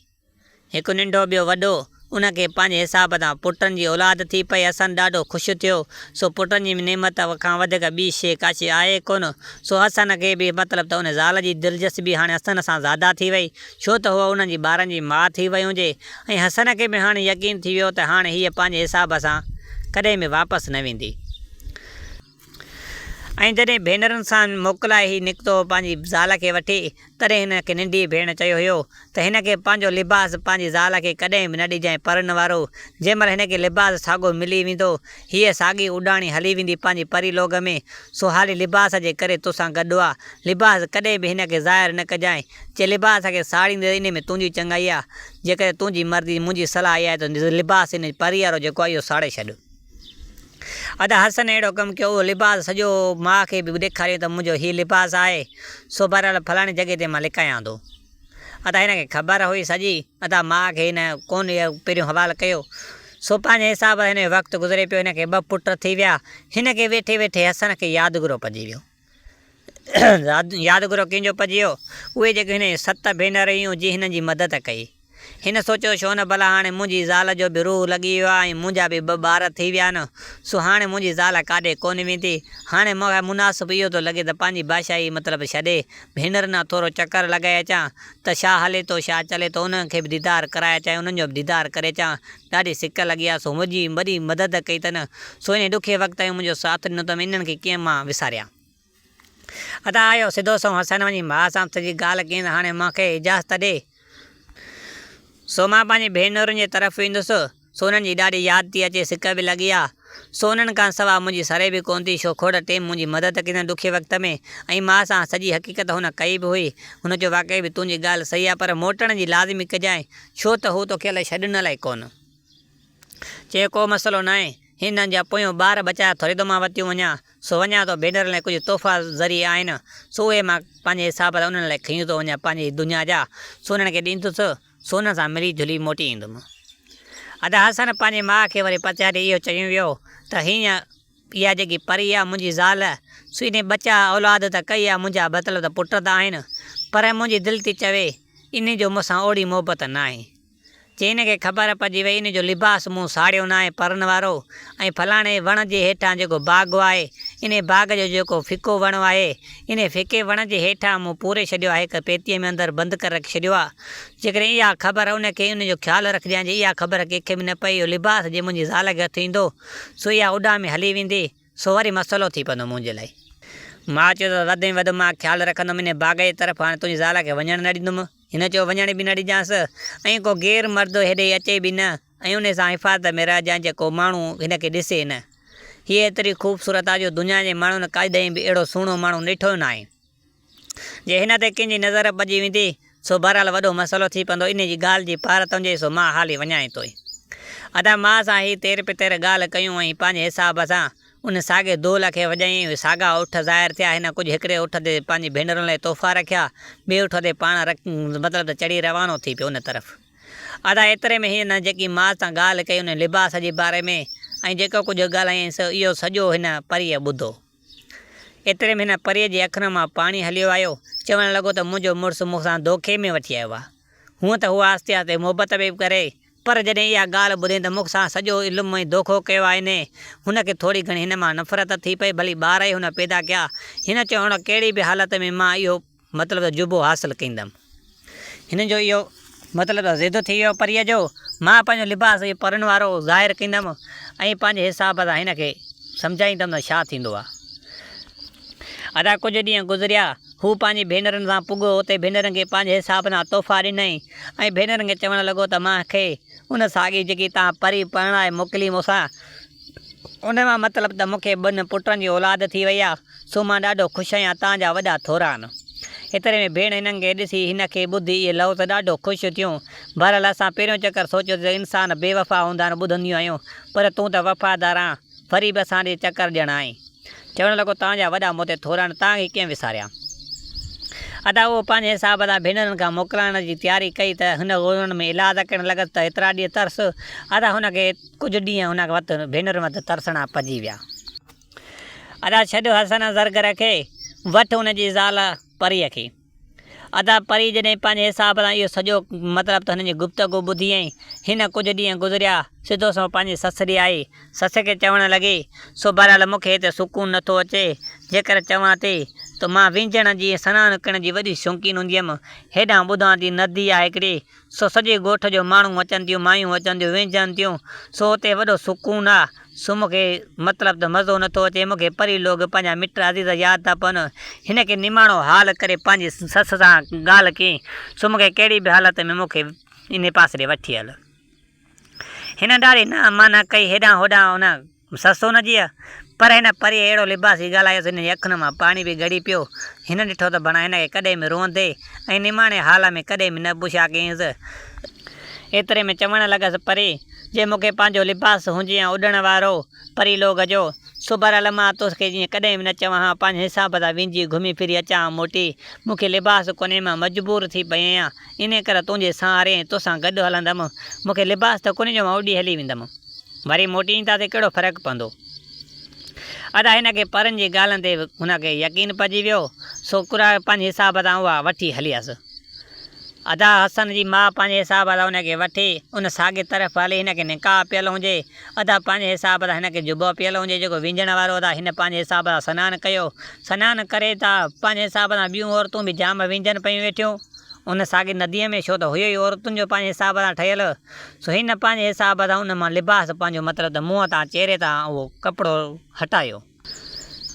هڪ ننڍو ٻيو وڏو، ان کي پنهنجي حساب سان پٽن جي اولاد ٿي پئي. حسن ڏاڍو خوش ٿيو، سو پٽن جي نعمت کان وڌيڪ ٻي شيء ڪا شيء آهي ئي ڪونه. سو حسن کي به مطلب ته ان زال جي دلچسپي هاڻي حسن سان زياده ٿي وئي، ڇو ته هوء انهن جي ٻارن جي ماء ٿي وئي هجي ۽ حسن کي به هاڻي يقين ٿي ويو ته هاڻي هيء پنهنجي حساب سان ڪڏهن به واپس نه ويندي. ۽ جڏهن ڀينرن سان موڪلائي هي نڪتو هو پنهنجي زال کي وٺي، تڏهن هن کي ننڍيء ڀيڻ چيو هيو ته هن کي پنهنجو لباس پنهنجي زال کي ڪڏهن به نه ڏجانء پرن وارو، جنهن مهل هن کي لباس ساڳو ملي ويندو، هيء ساڳي اڏاڻي هلي ويندي پنهنجي پري لوڳ ۾، سو حالي لباس جي ڪري توسان گڏ آ، لباس ڪڏهن به هن کي ظاهر نه ڪجانء، جي لباس کي ساڙيندين انهي ۾ تنهنجي چڱائي آ، جيڪڏهن تنهنجي مرضي منهنجي صلاح اها آهي ته لباس هن پري وارو جيڪو آ اهو ساڙي ڇڏ. ادا حسن اهڙو ڪم ڪيو، اهو لباس سڄو ماء کي به ڏيکاريائين ته منهنجو هي لباس آهي، سو بهرحال فلاڻي جڳهه تي مان لڪايان ٿو. ادا هن کي خبر هئي سڄي، ادا ماء کي هن ڪونه اهو پهريون حوال ڪيو. سو پنهنجي حساب سان هن جو وقت گذري پيو، هن کي ٻه پٽ ٿي ويا. هن کي ويٺي ويٺي حسن کي يادگرو پئجي ويو. يادگرو ڪنهن جو پئجي ويو؟ اهي جيڪي هن جون ست ڀينر هيون، جي هن جي مدد ڪئي. هن سوچيو ڇو نه ڀلا هاڻي منهنجي زال جو به روح لڳي ويو آهي ۽ منهنجا به ٻه ٻار ٿي ويا آهن، سو هاڻي منهنجي زال ڪاڏي ڪونه ويندي. هاڻي مون کي مناسب اهو ٿو لڳي ته پنهنجي بادشاهي مطلب ڇڏي، ڀينرن ڏانهن ٿورو چڪر لڳائي اچان ته ڇا هلي ٿو ڇا چلي ٿو، انهن کي به ديدار ڪرائي اچان ۽ انهن جو به ديدار ڪري اچان. ڏاڍي سڪ لڳي آهي، سو منهنجي وڏي مدد ڪئي اٿن، سو انهي ڏکي وقت ۽ منهنجو ساٿ ڏنو اٿم، انهن کي ڪيئن مان وساريان. ادا آيو سڌو سنئون حسن وڃي ماء سان سڄي ڳالهه ڪيائين ته هاڻي مان کي اجازت ڏي، سو مان پنهنجي ڀينرن جي طرف ويندس، سو انهن جي ڏاڍي ياد ٿي اچي، سڪ به لڳي آ، سو انهن کان سوا منهنجي سري به ڪونه ٿي، سو کوڙ ٽيم منهنجي مدد ڪئي اٿن ڏکي وقت ۾، ۽ ماء سان سڄي حقيقت هن ڪئي به هئي، هن چيو واقعي به تنهنجي ڳالهه صحيح آ، پر موٽڻ جي لازمي ڪجانء، ڇو ته هو توکي الائي ڇڏڻ الائي ڪونه. چيو ڪو مسئلو ناهي، هنن جا پويون ٻار ٻچا ٿوري ٿو مان وتيون وڃان، سو وڃان ٿو ڀينرن لاء ڪجهه تحفا ذريعي آهن، سو اهي مان پنهنجي حساب سان انهن لاء کنيون ٿو وڃان پنهنجي دنيا جا، سو انهن کي ڏيندس، سو انهن سان ملي جلي موٽي ايندم. ادا حسن پنهنجي ماء کي وري پچاري اهو چيون ويو ته هينئن اها جيڪي پري آ منهنجي زال، سو انهي ٻچا اولاد ته ڪئي آ منهنجا مطلب ته پٽ ته آهن، پر منهنجي دل ٿي چوي انهي جو مون سان اوڙي محبت ناهي. جي هن کي خبر پئجي وئي ان جو لباس مون ساڙيو ناهي پرن وارو ۽ فلاڻي وڻ جي هيٺان جيڪو باغ آهي انهي باغ جو جيڪو ڦڪو وڻ آهي انهي ڦڪي وڻ جي هيٺان مون پوري ڇڏيو آهي هڪ پيتيء ۾ اندر بند ڪري رکي ڇڏيو آهي جيڪڏهن اها خبر ان کي ان جو خيال رکجانء جي اها خبر ڪنهن کي به نه پئي اهو لباس جي منهنجي زال کي هٿ ايندو سو اها اڏامي هلي ويندي سو وري مسئلو ٿي پوندو منهنجي لاء. ماء چيو ته وڌ ۾ وڌ مان خيال رکندم انهي باغ جي طرف هاڻي تنهنجي زال کي وڃڻ نه ڏيندم. هن چيو وڃڻ به نه ڏجانس ۽ ڪو غير مرد هيڏي اچي به نه ۽ انهي سان حفاظت ۾ رهجانء جي ڪو ماڻهو هن کي ڏسي نه. هيء ايتري خوبصورت آ جو دنيا جي ماڻهن ڪڏهن به اهڙو سهڻو ماڻهو ڏٺو ئي ناهي. جي هن تي ڪنهن جي نظر پئجي ويندي سو بهرحال وڏو مسئلو ٿي پوندو. انهي جي ڳالهه جي پار تنهنجي سو مان حالي وڃانء ٿو. ادا ماء سان هي تير پتير ڳالهه ڪيون ۽ پنهنجي حساب سان ان ساڳي دول کي وڄايائين، اهي ساڳا اٺ ظاهر ٿيا. هن ڪجهه هڪڙي اٺ تي پنهنجي ڀينرن لاء تحفا رکيا، ٻئي اٺ تي پاڻ مطلب ته چڙهي روانو ٿي پيو ان طرف. ادا ايتري ۾ هن جيڪي ماء سان ڳالهه ڪئي ان لباس جي باري ۾ ۽ جيڪو ڪجهه ڳالهايائينس اهو سڄو هن پريء ٻڌو. ايتري ۾ هن پريء جي اکين مان پاڻي هليو آيو. چوڻ لڳو ته منهنجو مڙس مون سان دوکي ۾ وٺي آيو آهي. هونء ته هو آهستي آهستي محبت به ڪري پر جڏهن اها ڳالهه ٻڌين ته مون سان سڄو علم ۽ دوکو ڪيو آهي انهي، هن کي ٿوري گهڻي هن مان نفرت ٿي پئي، ڀلي ٻار ئي هن پيدا ڪيا. هن چيو هاڻ ڪهڙي به حالت ۾ مان اهو مطلب ته جبو حاصل ڪيندم. هن جو اهو مطلب ته ضد ٿي ويو پريء جو، مان پنهنجو لباس اهو پرين وارو ظاهر ڪيندم ۽ پنهنجي حساب سان هن کي سمجهائيندم ته ڇا ٿيندو آهي. ادا ڪجهه ڏينهن گذريا، هو پنهنجي ڀينرن سان پڳو، اتي ڀينرن کي پنهنجي حساب سان تحفا ڏنائين ۽ ڀينرن کي چوڻ لڳو ته مان کي ان ساڳي جيڪي توهان پري پرڻائي موڪلي مون سان، ان مان مطلب ته مون کي ٻن پٽن جي اولاد ٿي وئي آ، سو مان ڏاڍو خوش آهيان، توهان جا وڏا ٿورا آهن. ايتري ۾ ڀيڻ هنن کي ڏسي هن کي ٻڌي اهي لفظ ڏاڍو خوش ٿيون. بهرحال اسان پهريون چڪر سوچيو ته انسان بي وفا هوندا آهن ٻڌنديون آهيون، پر تون ته وفادار آن، وري به اسان ڏي چڪر ڏيڻ آئين. چوڻ لڳو، توهان جا وڏا مون تي ٿورا آهن، توهان کي ڪيئن وساريان. ادا اهو پنهنجي حساب سان ڀينرن کان موڪلائڻ جي تياري ڪئي ته هن غورن ۾ ايلاز ڪرڻ لڳس ته ايترا ڏينهن ترس. ادا هن کي ڪجهه ڏينهن هن وٽ ڀينرن وٽ ترسڻا پئجي ويا. ادا ڇڏ حسن زرگر کي، وٺ ان جي زال پريء کي. ادا پري جڏهن پنهنجي حساب سان اهو سڄو مطلب ته هن جي گفتگو ٻڌي ۽ هن ڪجهه ڏينهن گذريا، سڌو سنئون پنهنجي سس ڏي آئي. سس کي چوڻ لڳي، سو بهرحال مون کي هتي سڪون نه ٿو اچي، جيڪر چوان ٿي ته مان وينجهڻ جي ۽ سنان ڪرڻ جي وڏي شوقين هوندي هيم. هيڏانهن ٻڌان ٿي ندي آهي هڪڙي، سو سڄي ڳوٺ جو ماڻهو اچن ٿيون، مايون اچن ٿيون، وينجهن ٿيون، سو اتي وڏو سڪون آ، سو مون کي مطلب ته مزو نٿو اچي، مون کي پري لوڳ پنهنجا مٽ عزيز ياد ٿا پون. هن کي نماڻو حال ڪري پنهنجي سس سان ڳالهه ڪئي، سو مون کي ڪهڙي به حالت ۾ مون کي انهي پاسي ڏي وٺي هل. هن ڏاڍي نه معنيٰ ڪئي، هيڏانهن هوڏانهن ان سس هن جي، پر هن پريء اهڙو لباسي ڳالهايس، هن جي اکين مان پاڻي به ڳڙي پيو. هن ڏٺو ته بڻا هن کي ڪڏهن به روئندي ۽ نماڻي حال ۾ ڪڏهن به نه پڇا ڪيائينس. ايتري ۾ چوڻ لڳس، پري، جي مون کي پنهنجو لباس هجي ها اڏڻ وارو، پري لوگ جو، سو بهرحال مان توکي ائين ڪڏهن به نه چوان ها، پنهنجي حساب سان وينجهي گهمي ڦري اچان ها موٽي. مون کي لباس ڪونهي، مان مجبور ٿي پئي آهيان، انهيء ڪري تنهنجي سهاري ۽ توسان گڏ هلندم. مون کي لباس ته ڪونهي جو مان اڏي هلي ويندم. وري موٽي اينداسين ڪهڙو فرق پوندو. ادا هن کي پرن جي ڳالهن تي هن کي يقين پئجي ويو سو قرآ پنهنجي حساب سان اها وٺي هليس. ادا حسن جي ماء پنهنجي حساب سان ان کي وٺي ان ساڳي طرف هلي هن کي نڪاح پيل هجي. ادا پنهنجي حساب سان هن کي جبو پيل هجي جيڪو وينجهڻ وارو ادا هن پنهنجي حساب سان سنان ڪيو. سنان ڪري ته پنهنجي حساب سان ٻيون عورتون به جام وينجهن پيون ويٺيون. ان ساڳي نديء ۾ ڇو ته هيو ئي عورتن جو پنهنجي حساب سان ٺهيل، سو هن پنهنجي حساب سان ان مان لباس پنهنجو مطلب ته منهن تان چهري تان اهو ڪپڙو هٽايو.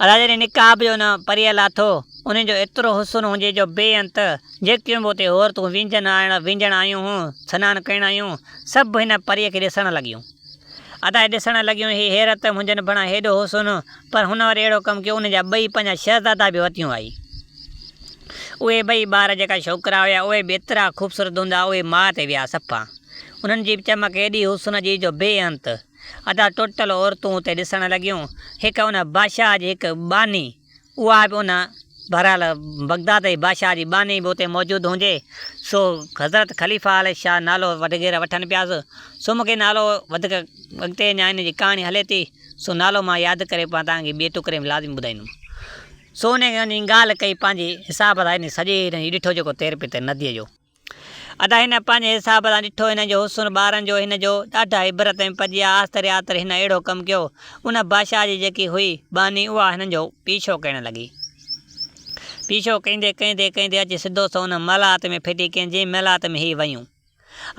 ادا جڏهن نقاب جو ان پريء لاٿو، ان جو ايترو حسن هجي جو بي انت، جيڪيون به اتي عورتون وينجهن آڻ وينجهڻ آيون هون، سنان ڪرڻ آيون، سڀ هن پريء کي ڏسڻ لڳيون. ادا هي ڏسڻ لڳيون، هي حيرت ۾ هجن بڻا هيڏو حسن، پر هن وري اهڙو ڪم ڪيو، ان جا ٻئي پنهنجا شهزادا به وتيون آئي. اهي ٻئي ٻار جيڪا ڇوڪرا هيا، اهي به ايترا خوبصورت هوندا، اهي ماء تي ويا صفا. انهن جي به چمڪ ايڏي حسن جي جو بي انت. ادا ٽوٽل عورتون اتي ڏسڻ لڳيون. هڪ ان بادشاهه جي هڪ ٻانهي، اها به ان بهرحال بغداد جي بادشاهه جي ٻانهي به اتي موجود هجي، سو حضرت خليفه عليه شاهه نالو وغيره وٺن پياس، سو مون کي نالو وڌيڪ اڳتي اڃا ان جي ڪهاڻي هلي ٿي، سو نالو مان ياد ڪري پوء توهان کي ٻئي ٽڪري ۾ لازمي ٻڌائيندم. سو انهيء کي وڃي ڳالهه ڪئي پنهنجي حساب سان انهيء سڄي هن ڏٺو جيڪو تير پتر نديء جو. ادا هن پنهنجي حساب سان ڏٺو هن جو حسن ٻارن جو هن جو ڏاڍا عبرت ۾ پئجي ويا آستري آتري هن اهڙو ڪم ڪيو ان بادشاهه جي جيڪي هئي ٻانهي اها هنن جو پيڇو ڪرڻ لڳي پيڇو ڪندي ڪندي ڪندي اچي سڌو سنئون ان محلات ۾ ڦٽي ڪين جنهن محلات ۾ هي ويون.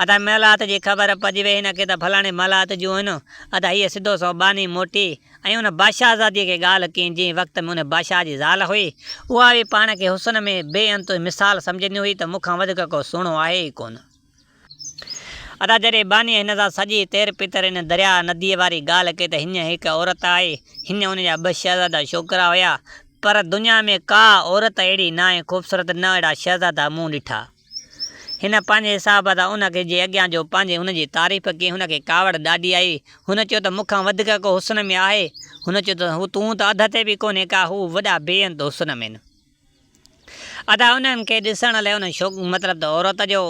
ادا محلات جي خبر پئجي وئي هن کي ته فلاڻي محلات جون آهن. ادا هيء سڌو سنئون ٻانهي موٽي ۽ ان بادشاهزاديء کي ڳالهه ڪيائين جنهن وقت ۾ ان بادشاهه جي زال هئي. اها به پاڻ کي حسن ۾ بي انت مثال سمجهندي هئي ته مون کان وڌيڪ ڪو سهڻو آهي ئي ڪونه. ادا جڏهن ٻانهيء هن سان سڄي تير پتر ان درياء، نديء، واري ڳالهه ڪئي ته هينئن هڪ عورت آهي، هينئن ان جا ٻه شهزادا ڇوڪرا هيا، پر دنيا ۾ ڪا عورت اهڙي ناهي خوبصورت نه اهڙا شهزادا مون ڏٺا. هن پنهنجي حساب سان ان کي جي اڳيان جو پنهنجي هن جي تعريف ڪئي هن کي ڪاوڙ ڏاڍي آئي. هن چيو ته مون کان وڌيڪ ڪو حسن ۾ آهي؟ هن چيو ته هو تون ته اڌ تي به ڪونهين ڪا هو وڏا بي انت حسن ۾ آهن. ادا انهن کي ڏسڻ لئه ان شوق مطلب ته عورت جو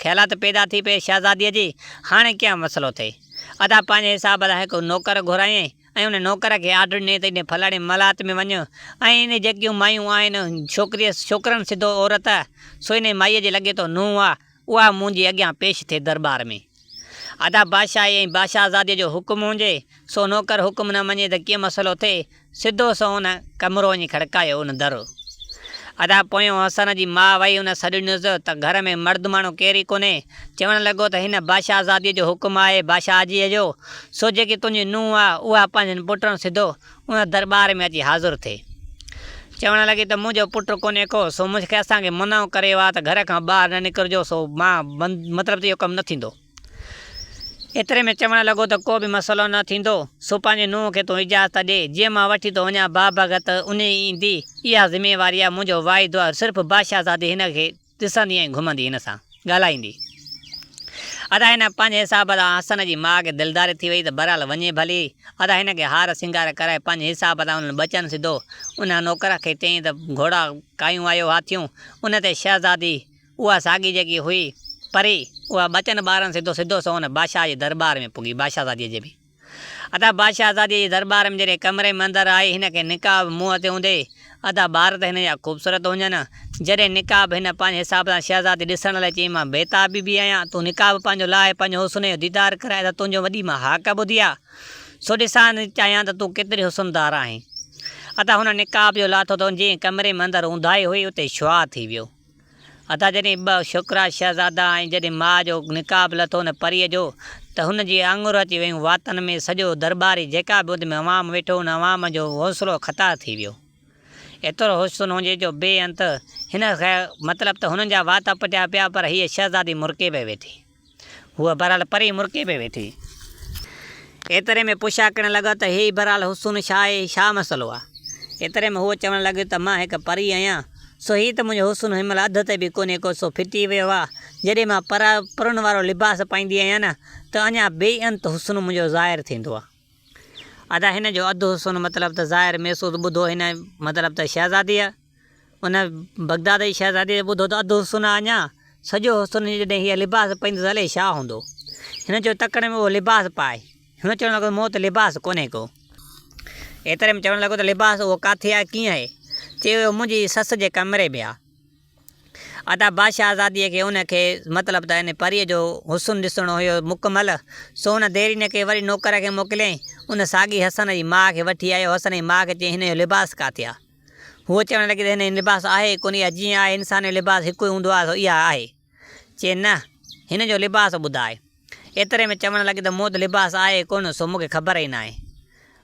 خيالات پيدا ٿي پئي شهزاديء جي هاڻي ڪيئن مسئلو ٿئي. ادا پنهنجي حساب سان هڪ نوڪر گهرايائين ۽ ان نوڪر کي آرڊر ڏني ته انهي فلاڻي محلات ۾ وڃ ۽ انهي جيڪيون مايون آهن ڇوڪريء ڇوڪرن سڌو عورت سو انهي مائيء جي لڳي ٿو نونهن آ اها منهنجي اڳيان پيش ٿئي درٻار ۾. ادا بادشاهي ۽ بادشاهزاديء جو حڪم هجي سو نوڪر حڪم نه مڃي ته ڪيئن مسئلو ٿئي سڌو سنئون ان ڪمرو وڃي کڙڪايو ان در. ادا پويون حسن جي ماء وئي ان سڏ ڏنس ته گهر ۾ مرد ماڻهو ڪير ئي ڪونهي. چوڻ لڳو ته هن بادشاهزاديء جو حڪم آهي بادشاهجيء جو، سو جيڪي تنهنجي نونهن آ اها پنهنجن پٽن سڌو ان درٻار ۾ اچي حاضر ٿئي. چوڻ لڳي ته منهنجو پٽ ڪونهي ڪو، سو مون کي اسان کي منع ڪريو آ ته گهر کان ٻاهر نه نڪرجو، سو مان مطلب ته اهو ڪم نه ٿيندو. ايتري ۾ چوڻ لڳو ته ڪو به مسئلو نه ٿيندو، سو پنهنجي نونهن کي تون اجازت ڏي، جيئن مان وٺي ٿو وڃان بابگت انهي ئي ايندي، اها ذميواري آهي، منهنجو واعدو آهي، صرف بادشاهزادي هن کي ڏسندي ۽ گهمندي هن سان ڳالهائيندي. ادا هن پنهنجي حساب سان حسن جي ماء کي دلداري ٿي وئي ته بهرحال وڃي ڀلي. ادا هن کي هار سينگار ڪرائي پنهنجي حساب سان انهن ٻچن سڌو ان نوڪر کي چيائين ته گهوڙا ڪاهيون آيو هاٿيون ان تي شهزادي اها ساڳي جيڪي هئي پري اها ٻچن ٻارن سڌو سڌو سو ان بادشاهه جي درٻار ۾ پڳي بادشاهزاديء جي به ادا بادشاهزاديء جي درٻار ۾ جڏهن ڪمري ۾ اندر آئي، هن کي نقاب منهن تي هوندي، ادا ٻار ته هن جا خوبصورت هجن. جڏهن نقاب هن پنهنجي حساب سان شهزادي ڏسڻ لاء چيائين، مان بيتاب بي بي آهيان، تون نقاب پنهنجو لاهي پنهنجو حسن جو ديدار ڪرائي ته تنهنجو وڏي مان هاڪ ٻڌي آ، سو ڏسان چاهيان ته تون ڪيتري حسن دار آهين. ادا هن نقاب جو لاٿو ته جنهن ڪمري ۾ اندر اونداهي هئي، اتي شعاع ٿي ويو. ادا جڏهن ٻه ڇوڪرا شهزادا ۽ جڏهن ماء جو نقاب لٿو ان پريء جو ته هن جي آڱر اچي ويون واتن ۾ سڄو درٻاري جيڪا به ات ۾ عوام ويٺو ان عوام جو حوصلو خطا ٿي ويو. ايترو حسن هجي جو بي انت هن مطلب ته هنن جا وات پٽيا پيا پر هيء شهزادي مرڪي پئي ويٺي. هوء بهرحال پري مرڪي پئي ويٺي. ايتري ۾ پڇا ڪرڻ لڳا ته هي بهرحال حسن ڇا آهي، ڇا مسئلو آهي؟ ايتري ۾ هوء چوڻ لڳي ته مان هڪ پري آهيان، سو هي ته منهنجو حسن هن مهل اڌ تي به ڪونهي ڪو، سو ڦٽي ويو آهي. جڏهن مان پرن وارو لباس پائيندي آهيان نه ته اڃا بي انت حسن منهنجو ظاهر ٿيندو آهي. ادا هن جو اڌ حسن مطلب ته ظاهر محسوس ٻڌو هن مطلب ته شهزاديء. ان بغداد جي شهزاديء ٻڌو ته اڌ حسن آ اڃا، سڄو حسن جڏهن هيء لباس پائيندس الائي ڇا هوندو. هن چيو تڪڙ ۾ اهو لباس پاء. هن چوڻ لڳو ته مون وٽ لباس ڪونهي ڪو. ايتري ۾ چوڻ لڳو ته لباس اهو ڪاٿي آهي ڪيئن آهي؟ چيو اهو منهنجي سس جي ڪمري ۾ آ. ادا بادشاهزاديء کي ان کي مطلب ته ان پريء جو حسن ڏسڻو هيو مڪمل، سو ان ديري نه ڪئي وري نوڪر کي موڪليائين. ان ساڳي حسن جي ماء کي وٺي آيو. حسن جي ماء کي چيائين هن جو لباس ڪاٿي آ؟ هوء چوڻ لڳي ته هن جو لباس آهي ئي ڪونه، اها جيئن آهي، انسان جو لباس هڪ ئي هوندو آهي، سو اها آهي. چي نه، هن جو لباس ٻڌاء. ايتري ۾ چوڻ لڳي ته مون وٽ لباس آهي ئي ڪونه، سو مون کي خبر ئي ناهي.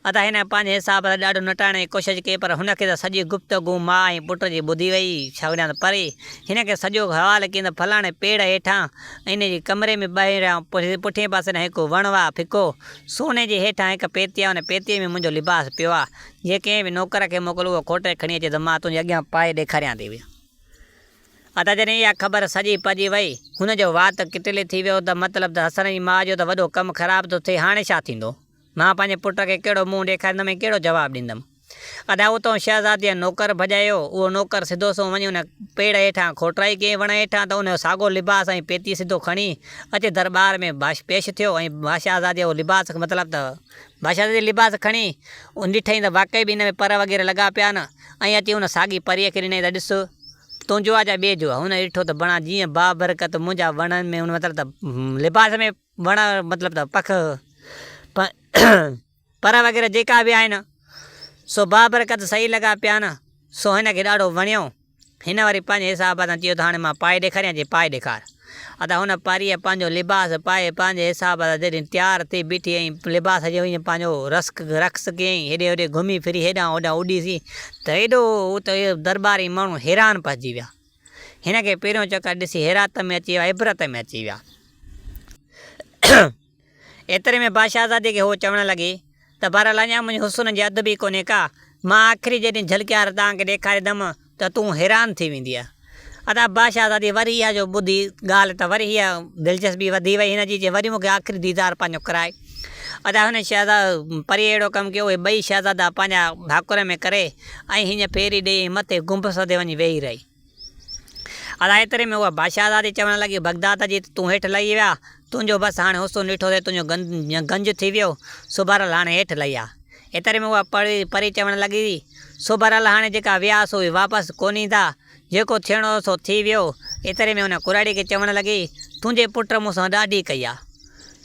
ادا هن پنهنجي حساب سان ڏاڍو نٽائڻ جي ڪوشش ڪئي، پر هن کي ته سڄي گفتگو ماء ۽ پٽ جي ٻڌي وئي، ڇاڪاڻ ته پري هن کي سڄو حوال ڪيائين ته فلاڻي پيڙ هيٺان ان جي ڪمري ۾ ٻاهريان پٺئين پاسي ڏانهن هڪ وڻ آ ڦڪو، سوني جي هيٺان هڪ پيتي آ، ان پيتيء ۾ منهنجو لباس پيو آ، جي ڪنهن به نوڪر کي موڪل اهو کوٽي کڻي اچي ته مان تنهنجي اڳيان پائي ڏيکاريان ٿي. ادا جڏهن اها خبر سڄي پئجي وئي، هن جو وات ڪٽلي ٿي ويو ته مطلب ته حسن جي ماء جو ته وڏو ڪم خراب ٿو ٿئي هاڻي ڇا ٿيندو؟ مان پنهنجي پٽ کي ڪهڙو منهن ڏيکاريندم ۽ ڪهڙو جواب ڏيندم؟ ادا اتان شهزاديء نوڪر ڀڄايو، اهو نوڪر سڌو سنئون وڃي ان پيڙ هيٺان کوٽرائي ڪيائين وڻ هيٺان ته ان جو ساڳو لباس ۽ پيتي سڌو کڻي اچي درٻار ۾ پيش ٿيو ۽ بادشاهزاديء اهو لباس مطلب ته بادشاهه جي لباس کڻي ان ڏٺائين ته واقعي به ان ۾ پر وغيره لڳا پيا آهن ۽ اچي ان ساڳي پريء کي ڏنائين ته ڏس تنهنجو آهي يا ٻئي جو آهي. هن ڏٺو ته بڻا جيئن بابرڪت منهنجا وڻن ۾ مطلب ته لباس ۾ وڻ مطلب ته پک پر وغيره جيڪا به آهن سو بابرڪت صحيح لڳا پيا آهن سو هن کي ڏاڍو وڻيو. هن وري پنهنجي حساب سان چيو ته هاڻي مان پائي ڏيکاريان، چي پائي ڏيکار. ادا هن پريء پنهنجو لباس پائي پنهنجي حساب سان جڏهن تيار ٿي بيٺي ۽ لباس جو ائين پنهنجو رسڪ رقص ڪيائين، هيڏي هوڏي گهمي ڦري هيڏانهن هوڏانهن اڏي سي ته ايڏو ته درٻاري ماڻهو حيران پئجي ويا. هن کي پهريون چڪر ڏسي حيرات ۾ اچي ويا، عبرت ۾ اچي ويا. ايتري ۾ بادشاهزادي کي هوء چوڻ لڳي ته بهرحال اڃا منهنجي حسن جي اڌ به ڪونهي ڪا، مان آخري جڏهن جهلڪيار توهان کي ڏيکاريندم ته تون حيران ٿي ويندينء. ادا بادشاهزادي وري اها جو ٻڌي ڳالهه ته وري هيء دلچسپي وڌي وئي هن جي، چي وري مون کي آخري ديدار پنهنجو ڪرائي. ادا هن شهزا پريء اهڙو ڪم ڪيو، اهي ٻئي شهزادا پنهنجا ڀاڪر ۾ ڪري ۽ هيئن ڦيري ڏيئي ۽ مٿي گنبذ تي وڃي ويهي رهي. ادا ايتري ۾ اها بادشاهزادي چوڻ لڳي، بغداد جي ته تون هيٺ لهي ويا، تنهنجو بس هاڻي حسن ڏٺو سي تنهنجو گنج ٿي ويو، سو بهرحال هاڻي هيٺ لهي آ. ايتري ۾ اها پري چوڻ لڳي، سو بهرحال هاڻي جيڪا ويا سو اهي واپس ڪونه ايندا، جيڪو ٿيڻو هو سو ٿي ويو. ايتري ۾ ان ڪراڙي کي چوڻ لڳي، تنهنجي پٽ مون سان ڏاڍي ڪئي آ.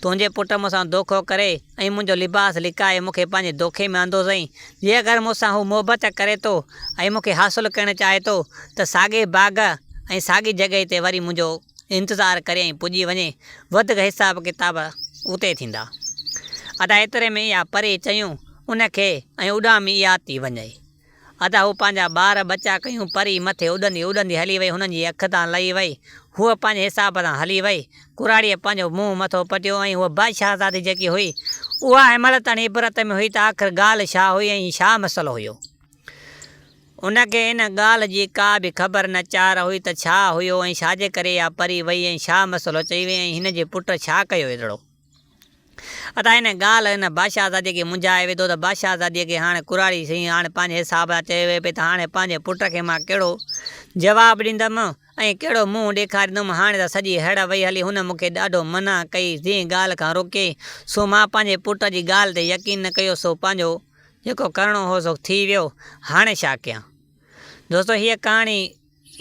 تنهنجي پٽ مون سان دوکو ڪري ۽ منهنجو لباس لڪائي مون کي پنهنجي دوکي ۾ آندو اٿئي. جيڪر مون سان هو محبت ڪري ٿو ۽ مون کي حاصل ڪرڻ چاهي ٿو ته ساڳئي باغ ۽ ساڳي جڳهه تي وري منهنجو انتظار ڪري ۽ پڄي وڃي. وڌيڪ حساب ڪتاب اتي ٿيندا. ادا ايتري ۾ اها پري چيون ان کي ۽ اڏامي اها ٿي وڃئي. ادا هو پنهنجا ٻار ٻچا ڪيون پري مٿي اڏندي اڏندي هلي وئي هنن جي اک تان لهي وئي. هوء پنهنجي حساب سان هلي وئي. ڪراڙيء پنهنجو منهن مٿو پٽيو ۽ هوء بادشاهزادي جيڪي هئي اها هن مهل تائين عبرت ۾ هئي ته آخر ڳالهه ڇا هئي ۽ ڇا مسئلو هيو. ان کي ان ڳالهه جي ڪا به خبر نه چار هئي ته ڇا هيو ۽ ڇا جي ڪري اها پري وئي ۽ ڇا مسئلو چئي وئي ۽ هن جي پٽ ڇا ڪيو ايترو. ادا ان ڳالهه ان بادشاهزاديء کي منجهائي وڌو ته بادشاهزاديء کي هاڻ ڪراڙي سين هاڻ پنهنجي حساب سان چئي وئي پئي ته هاڻي پنهنجي پٽ کي مان ڪهڙو جواب ڏيندم ۽ ڪهڙو منهن ڏيکاريندم هاڻي ته سڄي هڙ وئي هلي هن مون کي ڏاڍو منع ڪئي جنهن ڳالهه کان روڪيائين سو مان پنهنجي پٽ جي ڳالهه تي يقين نه ڪيو سو پنهنجو جيڪو ڪرڻو هو سو ٿي ويو هاڻي ڇا ڪيان. دوستو هيء ڪهاڻي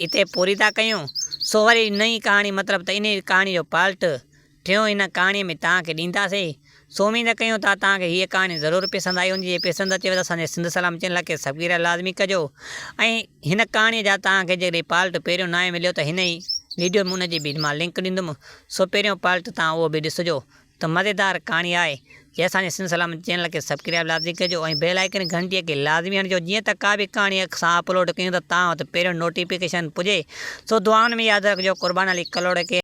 هتي پوري ٿا ڪيون سو وري نئين ڪهاڻي مطلب ته انهي ڪهاڻي جو پارٽ ٽيون هن ڪهاڻي ۾ توهان کي ڏينداسين سو اميد ڪيون ٿا توهان کي هيء ڪهاڻي ضرور پسند آئي هوندي جي پسند اچيو ته اسان جي سنڌ سلام چينل کي سبڪرائب لازمي ڪجو ۽ هن ڪهاڻي جا توهان کي جيڪڏهن پارٽ پهريون ناهي مليو ته هن ئي ويڊيو ۾ ان جي به مان لنڪ ڏيندم سو پهريون پارٽ توهان اهو به ڏسجو ته مزيدار ڪهاڻي آهي جي اسان جي سنڌ سلامت چينل کي سبڪرائب لازمي ڪجو ۽ بيل آئيڪن گهنٽي کي لازمي هڻجو جيئن ته ڪا به ڪهاڻي اسان اپلوڊ ڪيون ته توهان وٽ پهريون نوٽيفڪيشن پڄي سو دعائن ۾ ياد رکجو قربان علي ڪلهوڙي کي.